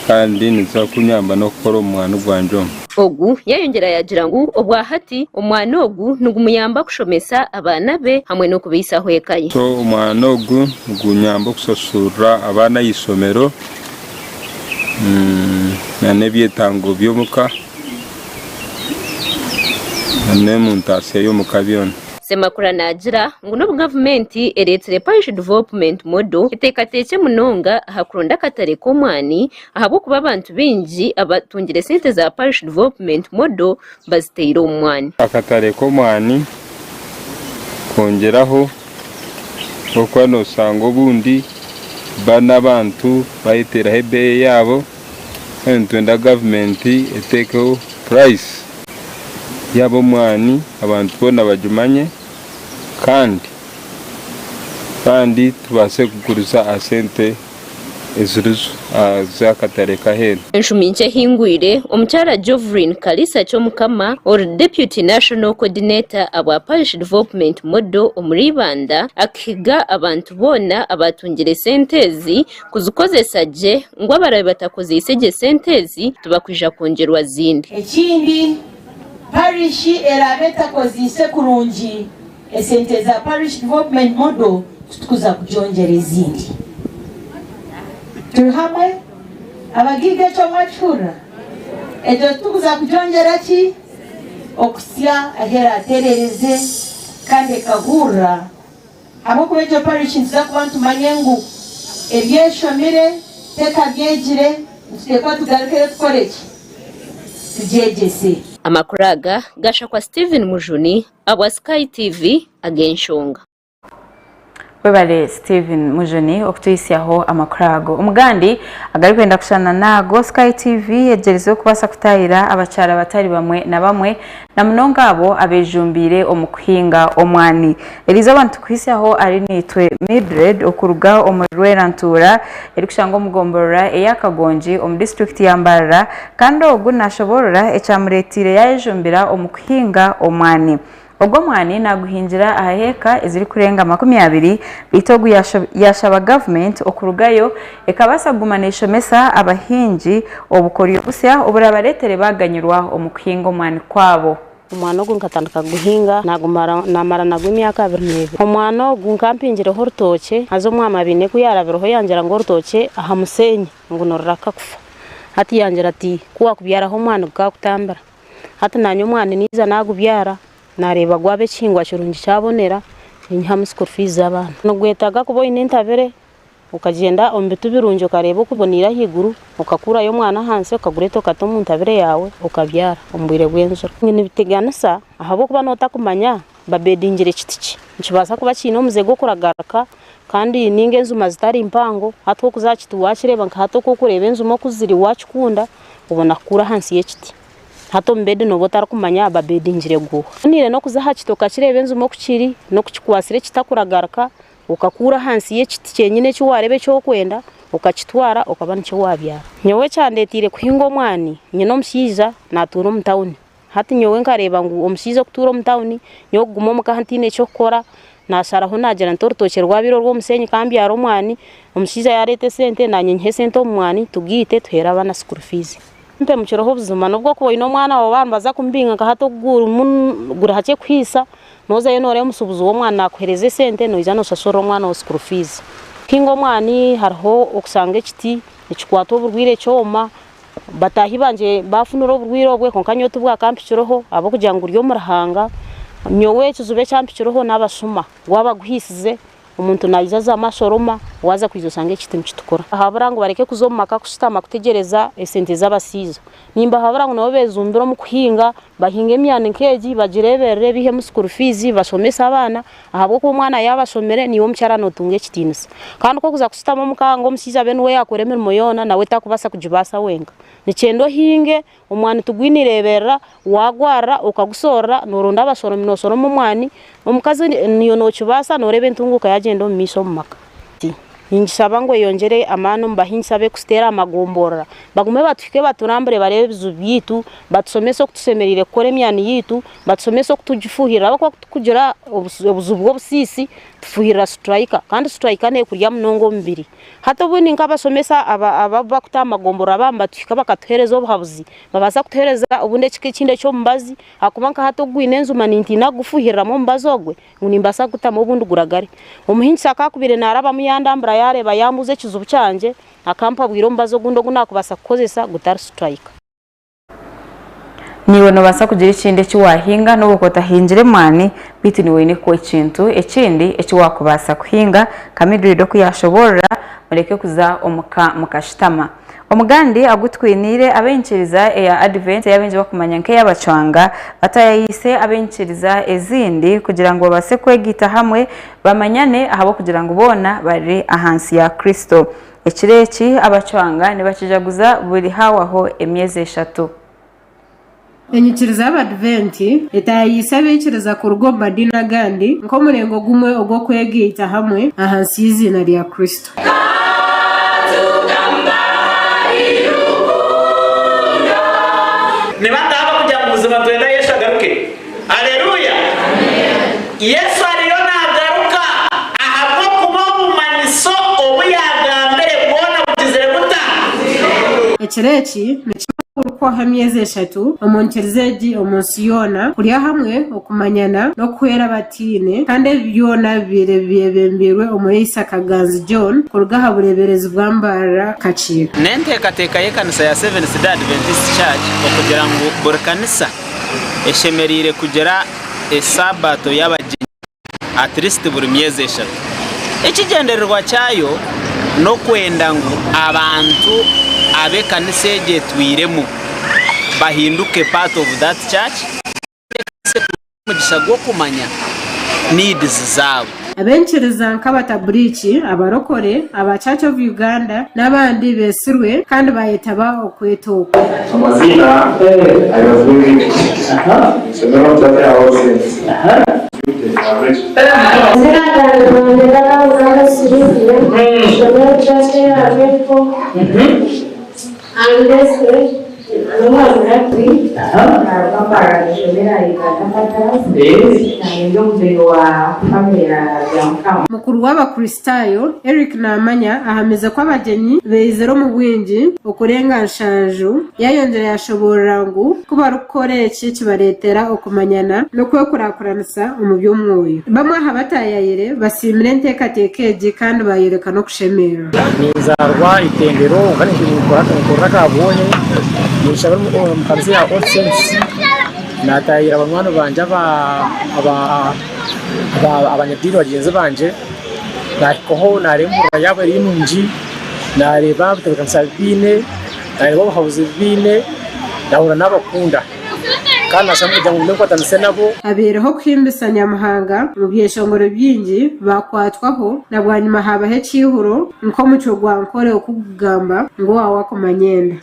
kandi niziza kunyamba n'okukora omu mwani gwangye omu. Ogu yayongyera yagira ngu obwahati omwani ogu nigumuyamba kushomesa abaana be hamwe n'okubaisaho eka ye. So omwani ogu nigunyamba okushasurira abaana aha ishomero na n'ebyetango by'omuka na n'omuntaasya y'omuka byona. Ssemakula naagira ngu n'obu gavumenti ereetsire Parish Development Model eteekateekye munonga aha kuronda akatare k'omwani ahabw'okuba abantu baingi abatungire sente za Parish Development Model baziteire omu mwani. Akatare k'omwani kwongyeraho ahabw'okuba noshanga obundi banu abantu bayeteraho ebeeyi yaabo kandi nitwenda gavumenti etekeho purayisi yaaba omwani abantu boona bagimanye kandi kandi tubaase kuguriza aha sente ezirizo z'akatare k'aheeru. Enshumi nkye ehingwire, omukyara Jovrine Kalisa Kyomukama ori Deputy National Coordinator abwa Parish Development Model omuri Ibanda akahiga abantu boona abatungire sente ezi kuzikozesa gye ngu abarabe batakozeise gye sente ezi tibakwija kwongyerwa zindi. Ekindi, parish eraabe etakozeise kurungi. Esente za Parish Development Model titukuza kugyongyera ezindi. Turi hamwe? Abagaiga ekyo mwakihurira? Egyo titukuza kugyongyera ki? Okuhitsya ahu eraaterereze kandi ekahurira. Ahabw'okuba egyo parish nituza kuba nitumanya ngu ebyeshomire tekabyegire, nituteekwa tugarukeyo tukore ki? Tugyegyese. Amakuru aga gashakwa Steven Mujuni abwa Sky TV ag'enshonga. Webale Steven Mujuni okutuhisyaho amakuru ago. Omugandi agarikwenda kushushana naago, Sky TV egyerizeho kubaasa kutaahira abakyara batari bamwe na bamwe na munonga abo abejumbiire omu kuhinga omwani. Eriizooba nitukuhisyaho ari naitwe Mildred okuruga omuri Rwerantuura erikushangwa omu gomborora eya Kagongi omu disiturikiti ya Mbarara kandi ogu nashoboorora ekyamureeteire yayejumbira omu kuhinga omwani. Ogu omwani naguhingira aha heeka ezirikurenga 20 beitu ogu yashaba gavumenti okurugayo ekabaasa kuguma neshomesa abahingi obukoryo busya oburabareetere baganyirwa omu kuhinga omwani kwabo. Omwana ogu nkatandika kuguhinga namara nagwo emyaka 22. Omwana ogu nka mpingireho orutookye haza omwami abaine ku yarabireho yangira ngu orutookye aha museenyi ngu niruraka kufa. Hati yangira ati ku wakubyaraho omwani gukakutambira. Hati nanye omwani naija nagubyara nareeba gwaba ekihingwa kirungi kyabonera ninyihamu school fees z'abaana. Nigwetaaga kuba oine entabire Okagyenda omu bitu birungi okareeba oku biboneire ahaiguru, okakuurayo omwana ahansi okagureeta okata omu ntabire yaawe okabyara omu bwire bw'enjura. Nibiteganisa ahabw'okuba nooba otakumanya babedingire kiti ki. Nikibaasa kuba kiine omuze gw'okuragarika kandi nainga enjuma zitari mpango, hati okuza aha kiti waakireeba nka hati oku orikureeba enjuma oku ziri waakikunda obona kukuura ahansi y'ekiti. Hati omu bedi nooba otarikumanya babedingire guuha. Oine n'okuza aha kiti okakireeba enjuma oku kiri n'oku kikwatsire kitakuragaruka. Okakuura ahansi y'ekiti kyenyine eki waareeba eki orikwenda, okakitwara okaba nikyo waabyara. Nyowe ekyandeeteire kuhinga omwani, nyine omushaija naatuura omu tawuni. Hati nyowe nkareeba ngu omushaija okutuura omu tawuni, nyowe kuguma omuka ntaine eky'okukora, naasharaho naagira nti orutookye rwabaire orw'omusheenyi ka mbyare omwani, omushaija yaareeta esente naanye nyihe esente omu mwani tugaite tuheere abaana school fees. Mpemukireho buzima nobu okuba oine omwana waawe baaba nibaza kumubinga nka hati ogurimu guri hakye kuhiisa, Nozayo noreeba omusubuzi w'omwani nakuhereza esente noija nosasurira omwana wawe school fees. Kuhinga omwani hariho okusanga ekiti nikikwatwa oburwaire kyoma, bataahi bangye bafunire oburwaire obwe kwonka nyowe tibwakampikireho ahabw'okugira ngu guri omu ruhanga. Nyowe ekizibu ekyampikireho n'abashuma, gwaba guhiisize Omuntu naija azamu ashoroma, waaza kwija oshange ekiti nikitukura. Nibahabura ngu bareke kuza omu maka kushutama kutegyereza esente z'abashaija. Nimbahabura ngu nabo bejumbire omu kuhinga, bahinge emyani nk'egi, bagireeberere, baihemu school fees, bashomese abaana ahabw'okuba omwana yaaba ashomire naiwe omukyara nootunga ekitiinisa. Kandi ku orikuza kushutama omu ka ngu omushaija abe niwe yaakora emirimo yoona, nawe takubaasa kugibaasa wenka. Nikyenda ohinge, Omwani tigwine ireeberera, waagwarira okagusoorora nooronda abashoromi nooshoroma omwani, omukazi niiwe nookibaasa nooreeba entunguuka yaagyenda omu maisho omu maka. Ningishaba ngu eyongyere amaani omu bahingisa abekusiteera aha magomborora bagume batuhike baturambure bareebe ebizibu byaitu, batushomese oku tushemereire kukora emyani yaitu, batushomese oku tugifuuhirira ahabw'okuba ku turikugira obuzibu bw'obusiisi tufuuhirira siturayika kandi siturayika neekurya munonga omubiri. Hati obundi nk'abashomesa aba abarikuta aha magombora baaba nibatuhika bakatuheereza obuhabuzi, nibabaasa kutuheereza obundi ekika ekindi eky'omubazi ahakuba nka hati ogu gwine enjuma nintiina kugufuuhiriramu omubazi ogwe ngu nimbaasa kugutamu obundi guragare. Omuhingisa ku akubaire naarabamu yandambura yaareeba yambuuza ekizibu kyangye, akampabwira omubazi ogundi ogu naakubaasa kukozesa gutari siturayika. Naiwe noobaasa kugira ekindi eki waahinga n'obu okuba otahingire mwani, beitu niiwe oine kuha ekintu ekindi eki waakubaasa kuhinga nka Mildred oku yaashoboorora, mureke kuza omu ka mukashutama. Omugandi agu twiniire ab'enyikiriza eya Advent ei abaingi barikumanya nk'ey'abacwanga, bataayayiise ab'enyikiriza ezindi kugira ngu babaase kwegaita hamwe bamanyane ahabw'okugira ngu boona bari ahansi ya Kristo. Ekiro eki abacwanga nibakijaguza buri haawaho emyezi eshatu. Enyikiriza y'Abadiventi etaayayiise abaikiriza kuruga omu madiini agandi nk'omuringo gumwe ogw'okwegaita hamwe ahansi y'eiziina rya Kristo. Nibangaha abakugira ngu buzima nitwenda Yesu agaruke? Aleluya! Yesu ariyo naagaruka ahabw'okuba obumanyiso obu yaagambire bwona bugizire buta? Ekiro eki nikyo. ogurikuhwaho emyezi eshatu omu nkiriza egi omu nsi yoona, kurya hamwe, okumanyana, n'okuhwera abataine kandi ebi byona bibaire byebembeirwe Omuriisa Kaganzi John kuruga aha bureeberezi bwa Mbarara Kakiika. N'enteekateeka y'ekanisa ya Seventh Day Adventist Church okugira ngu buri kanisa eshemereire kugira esabato y'abagyenyi at least buri myezi eshatu. Ekigyendererwa kyayo n'okwenda ngu abantu ab'ekanisa egyo etwiremu bahinduke part of that church kandi ekanisa etunge omugisha gw'okumanya needs zaabo. Ab'enkiriza nk'Abataburiiki, Abarokore, aba Church of Uganda n'abandi beetsirwe kandi baayetaba okweta okwo. Amazina, I was doing Isomero Mutaka ya All Saints. Amazina gange nibanyeta Nabugambe Sylvia, Ishomero Church eya Rweko, Andeswe, n'omwami Rugby, naruga Mbarara Ishomero aha Uganda Martyrs, nanye ndi omuzeeyi wa family ya Byamukama. Mukuru w'Abakristaayo, Eric Namanya ahamize ku abagyenyi baizire omu bwingi okurenga nshanju, yaayongyera yaashoboorora ngu ku barikukora eki kibareetera okumanyana n'okwekurakuranisa omu by'omwoyo. Bamwe aha bataayayire basiimire enteekateeka egi kandi baayoreka n'okushemererwa. Ninzaarwa Itendero kandi ninkorera Kabwohe, ninshabira omu kanisa ya All Saints, naatahirira banywani bangye abanyadiini bagyenzi bangye, naahikaho naareeba emurura yaabo eri nungi, naareeba ebitebeekanisa bi baine, naareeba obuhabuzi bu baine, naahurira naabakunda kandi naashaba kugira ngu ngume nkwatanise nabo. Habaireho okuhimbisa Nyamuhanga omu byeshongoro bingi baakwatwaho na bwanyima haabaho ekiihuro nk'omucwe gwa Nkore oku gukugamba ngu owaawe akumanya enda.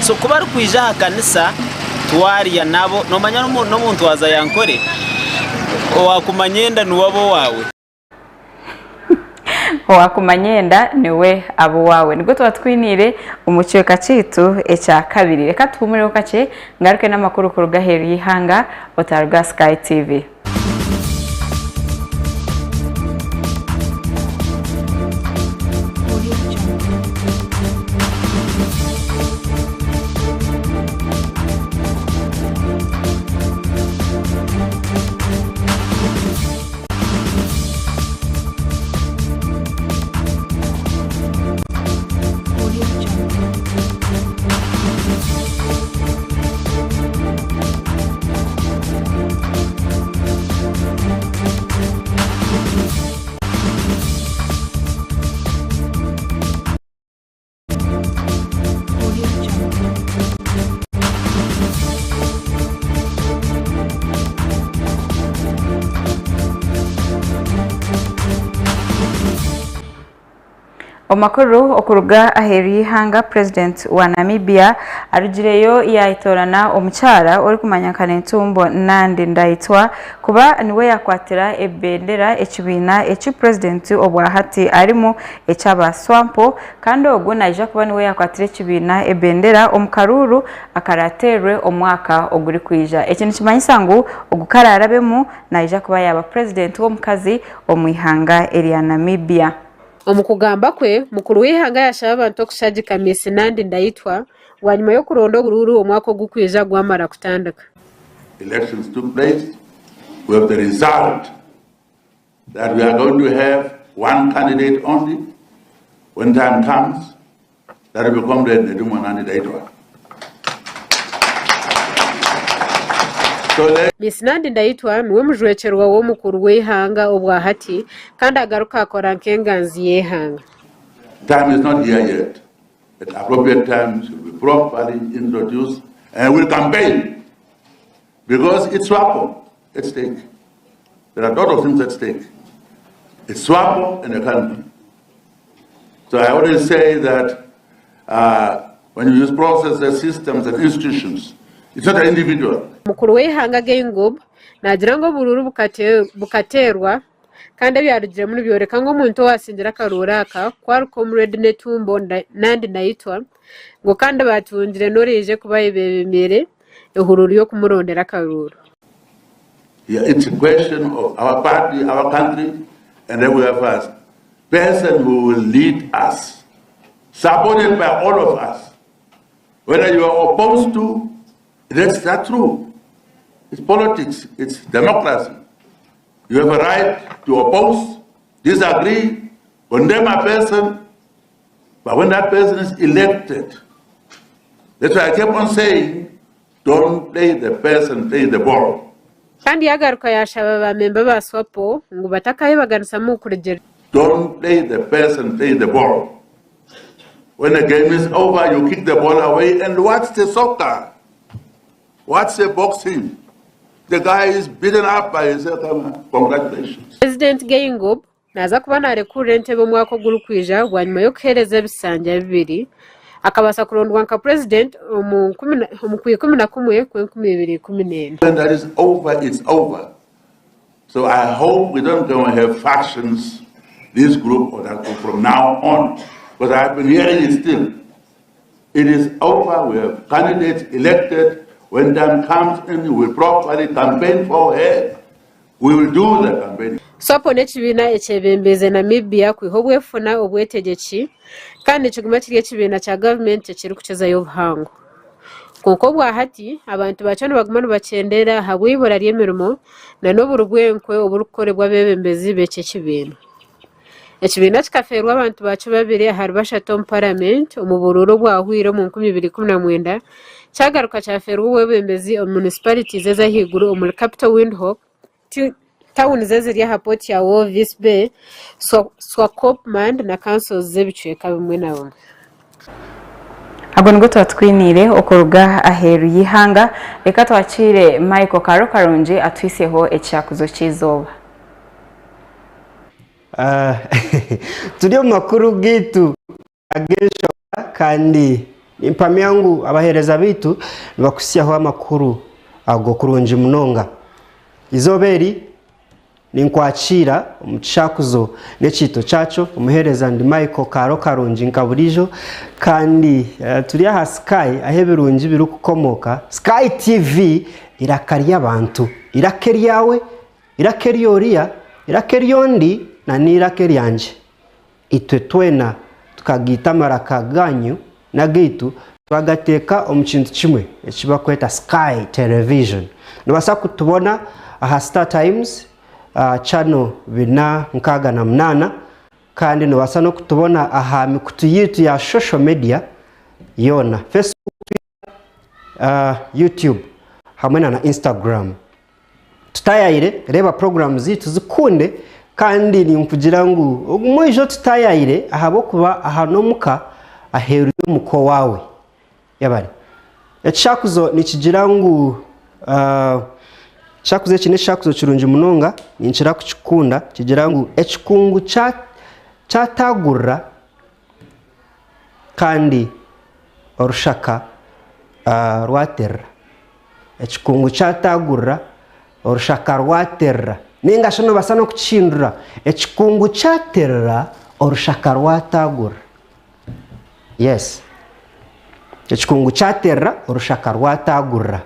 So ku barikwija aha kanisa twarya nabo, noomanya n'omuntu waaza ya Nkore, owaakumanya enda niwe aba owaawe. Owakumanya enda niwe aba owaawe. Nibwo tuba tukwiniire omu kicweka kyaitu ekya kabiri. Reka tuhumureho kakye ngaruke n'amakuru kuruga aheeru y'eihanga otaruga Sky TV. Omu makuru okuruga aheeru y'eihanga, Purezidenti wa Namibia arugireyo yayetoorana omukyara orikumanywa nka Netumbo Nandi Ndaitwah kuba niwe yakwatira ebendera ekibiina eki Purezidenti obwahati arimu ekyaba Swapo kandi ogu naija kuba niwe yakwatira ekibiina ebendera omu karuuru akarateerwe omwaka ogurikwija. Eki nikimanyisa ngu ogu ku araarabemu naija kuba yaaba Purezidenti w'omukazi omu ihanga erya Namibia. Omu kugamba kwe, mukuru w'eihanga yaashaba abantu okushagika Miss Nandi Ndaitwah bwanyima y'okuronda oburuuru omwaka ogurikwija gwamara kutandika. Elections took place, we have the result that we are going to have one candidate only. When time comes, that will be Comrade Netumbo Nandi-Ndaitwah. So let Miss Nandi Ndaitwah niwe mujwekyerwa w'omukuru w'eihanga obwa hati kandi agaruka akora nk'enganzi y'eihanga. Time is not here yet. At appropriate time, she will be properly introduced and will campaign because it's SWAPO at stake. There are a lot of things at stake. It's SWAPO and the country. So I always say that uh, when you use processes, systems, and institutions, it's not an individual. Mukuru w'eihanga Geingob naagira ngu oburuuru bukateerwa kandi ebyarugiremu nibyoreka ngu omuntu owasingire akaruuru aka ku ari Comrade Netumbo Nandi Ndaitwah ngu kandi batungire n'oraije kuba ayebebemeire. ehururu y'okumurondera akaruuru. Yeah, it's a question of our party, our country, and then we have a person who will lead us, supported by all of us. Whether you are opposed to, that's not true. It's politics, it's democracy. You have a right to oppose, disagree, condemn a person, but when that person is elected, that's why I keep on saying, don't play the person, play the ball. Kandi yagaruka yashaba ba memba ba SWAPO ngu batakayebaganisamu kurugiirira. Don't play the person, play the ball. When the game is over, you kick the ball away and watch the soccer. Watch the boxing. The guy is beaten up by himself. Congratulations. Purezidenti Geingob naaza kuba naarekurira entebe omwaka ogurikwija bwanyima y'okuheereza ebisanja bibiri akabaasa kurondwa nka Purezidenti omu Kwikumi-na-kumwe kw'enkumi ibiri ikumi n'ena. When that is over, it's over. So I hope we don't go and have factions, this group or that group from now on, because I've been hearing it still. It is over. We have candidates elected. When time comes in, we will properly campaign for her. We will do the campaigning. Swapo n'ekibiina ekyebembeize Namibia kwiha obwefuna obwetegyeki kandi nikiguma kiri ekibiina kya gavumenti ekirikukizayo obuhango. Kwonka obwa hati, abantu bakyo nibaguma nibakyendeera ahabw'eibura ry'emirimo n'oburi bw'enkwe oburikukorebwa abeebembezi b'eki ekibiina. Ekibiina kikafeerwa abantu bakyo babiri ahari bashatu omu paramenti omu buruuru obwahweire omu 2019 kyagaruka kyafeerwa obwebembezi omu munisipalities ez'ahaiguru omuri Capital Windhoek, tawuni eziri aha pooti ya Walvis Bay, Swakopmund na kanso z'ebicweka bimwe na bimwe. Ago nigo tuba twiniire okuruga aheeru y'eihanga. Reka twakiire Michael Kaaro Karungi atuhitsyeho ekishakuzo ky'eizooba. Ah, turi omu makuru gaitu ag'enshonga kandi nimpamya ngu abaheereza baitu nibakuhitsyaho amakuru ago kurungi munonga. Eizooba eri ninkwakiira omu kishakuzo n'ekiito kyakyo omuheereza ndi Michael Kaaro Karungi nka buriijo kandi eh, turi aha Sky ahu ebirungi birikukomooka. Sky TV eiraka ry'abantu, eiraka eryawe, eiraka ery'oriya, eiraka ery'ondi na n'eiraka eryangye. Itwe twena tukagaita amaraka gaanyu n'agaitu twagateeka omu kintu kimwe eki barikweta Sky Television. Noobaasa kutubona aha Star Times channel 468 kandi noobaasa n'okutubona aha mikutu yaitu ya social media yoona, Facebook, Twitter, YouTube hamwe na Instagram. Tutayayire, reeba puroguraamu zaitu zikunde kandi ninkugira ngu ogume oije otutayayire ahabw'okuba aha n'omuka aheeru y'omuka owaawe. Yebare. Ekishakuzo nikigira ngu ekishakuzo eki n'ekishakuzo kirungi munonga ninkira kukikunda kigira ngu ekikungu kyataagurira kandi orushaka rwaterera. Ekikungu kyataagurira, orushaka rwaterera. Nainga shi noobaasa n'okukihindura, ekikungu kyaterera, orushaka rwataagurira. Yes. Ekikungu kyaterera, orushaka rwataagurira.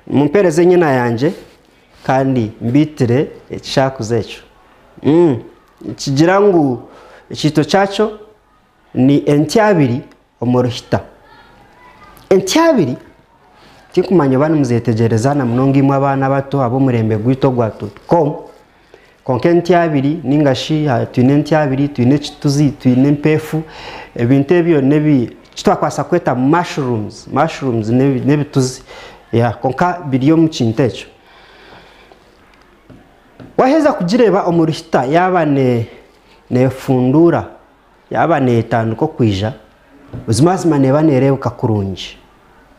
Mumpeereze enyena yangye kandi mbiitire ekishakuzo ekyo. Mm. Nikigira ngu ekiito kyakyo ni entyabiri omu ruhita. Entyabiri tinkumanya oba nimuzetegyereza na munonga imwe abaana abato ab'omurembe gwaitu ogwa com kwonka entyabiri ninga shi twine entyabiri, twine ekituzi, twine empeefu, ebintu ebyo nebi eki twakubaasa kweta mushrooms, mushrooms n'ebituzi yeah kwonka biri omu kintu ekyo. Waaheza kugireeba omu ruhita yaaba neefunduura Yaaba neetandika okwija, buzimazima neeba neereebeka kurungi.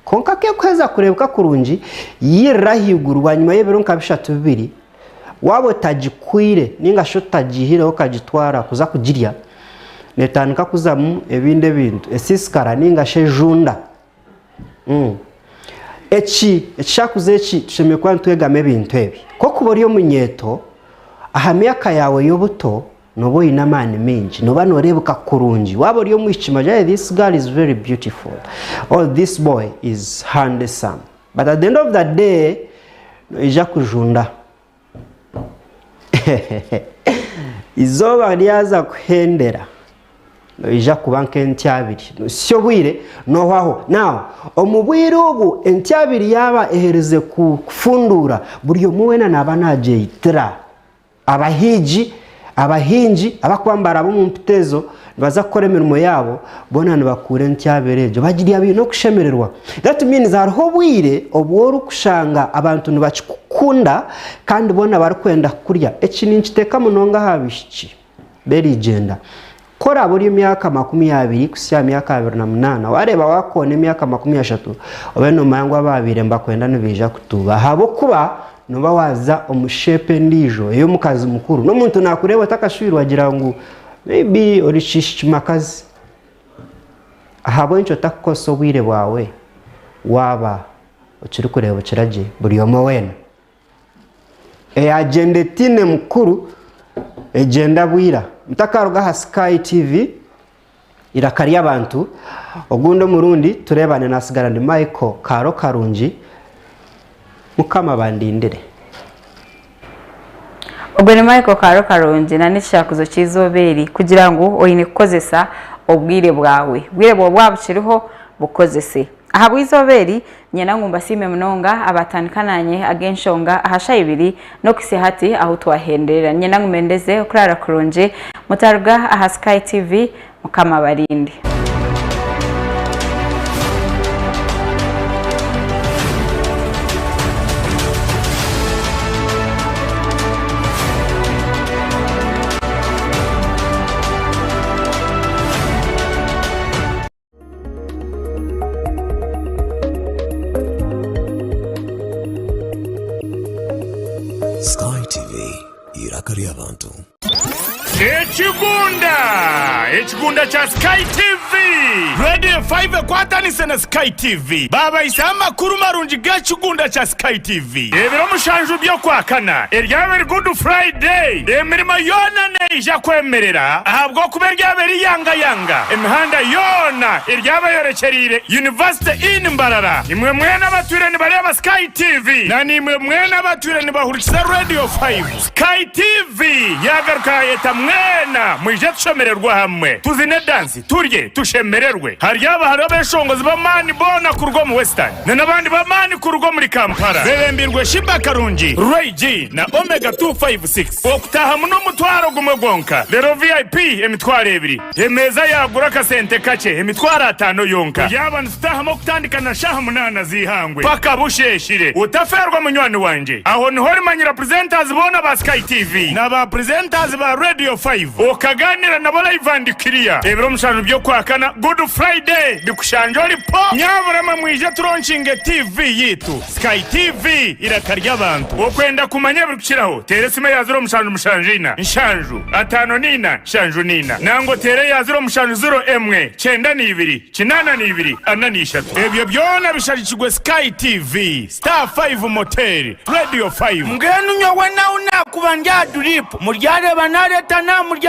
Kwonka ku erikuheza kureebeka kurungi, yairira ahaiguru bwanyima y'ebiro nka bishatu bibiri, waaba otagikwire nainga shi otagiihireho okagitwara kuza kugirya, neetandika kuzamu ebindi ebintu, esiisikara nainga shi ejunda. Eki, ekishakuzo eki tushemereire kuba nitwegamu ebintu ebi. Ku orikuba ori omunyeeto, aha myaka yaawe y'obuto, Nooba oine amaani maingi, nooba nooreebeka kurungi. Waaba ori omwishiki, manya this girl is very beautiful or this boy is handsome. But at the end of the day noija kujunda. Eizooba ryaza kuhendera noija kuba nk'entyabiri. Nohitsya obwire nohwaho. Now omu bwire obu entyabiri yaaba eherize kufunduura buri omwe weena naaba nagyeyitira. Abahiigi, abahingi abarikuba nibaraba omu mpita ezo nibaza kukora emirimo yaabo, boona nibakuura entyabiri egyo bagirya baine okushemererwa. That means hariho obwire obu orikushanga abantu nibakikukunda kandi boona barikwenda kukurya. Eki ninkiteeka munonga aha baishiki b'erigyenda. Ku oraabe ori emyaka 20 kuhitsya aha myaka 28, waareeba waakoona emyaka 30, obe noomanya ngu abaabaire nibakwenda nibaija kutuuba ahabw'okuba nooba waaza omu sheepu endiijo ey'omukazi mukuru. N'omuntu naakureeba otakashwirwe agira ngu maybe ori kiishiki makazi. Ahabw'enki otakukozesa obwire bwawe waaba okirikureebukira gye buri omwe weena? Eyagyenda etaine mukuru egyenda bwira. Mutakaruga aha Sky TV Iraka ry'abantu ogundi omurundi tureebane nasigara ndi Michael Kaaro Karungi Mukama abandindire. Ogwe ni Michael Kaaro Karungi na n'ekishakuzo ky'eizooba eri kugira ngu oine kukozesa obwire bwawe. Obwire bwawe bwaba bukiriho bukozese. Ahabw'eizooba eri, niinyenda ngu mbasiime munonga abaatandika naanye ag'enshonga aha shaaha ibiri n'okuhitsya hati ahu twahenderera. Niinyenda ngu mbendeze okuraara kurungi. Mutaruga aha Sky TV. Mukama abarinde. Sky TV, eiraka ry'abantu. Ekigunda! Ekigunda kya Sky TV! Radio 5 ekwatanise na Sky TV baabahisaho amakuru marungi g'ekigunda kya Sky TV. Ebiro mushanju by'Okwakana eryaba eri Good Friday, emirimo yoona neija kwemerera ahabw'okuba eryaba eri yangayanga. Emihanda yoona eryaba eyorekyereire University Inn Mbarara. Imwe mwena abatwire nibareeba Sky TV na naimwe mwena abatwire nibahurikiza Radio 5, Sky TV yaagaruka yaayeta mwena mwije tushemererwe hamwe, tuzine dansi, Turye, tushemererwe. Haryaba hariho abeshongozi b'amaani boona kuruga omu Western na n'abandi b'amaani kuruga omuri Kampala bebembirwe Sheebah Karungi, Ray G na Omega 256. Okutahamu n'omutwaro gumwe gwonka, reero VIP emitwaro ebiri. Emeeza yaagura akasente kakye, emitwaro ataano yonka. Turyaba nitutahamu okutandika na shaaha munaana z'eihangwe paka busheeshire. Otafeerwa munywani wangye. Aho niho orimanyira presenters boona ba Sky TV na ba presenters ba Radio 5. Okaganira nabo live and clear. Ebiro mushanju by'okwakana, Good Friday, bikushangye ori po! Nyabura mwe mwije turonkinge TV yitu, Sky TV, iraka ry'abantu. Okwenda kumanya ebirikukiraho, teera esimu eya 0774 7 54 74 nangwa oteere eya 0701 92 82 43. Ebyo byona bishagikirwe Sky TV. Star 5 Motel, Radio 5. Mbwenu nyowe nahu naakuba ndi aha duriipu, muryareeba naareeta naha murya.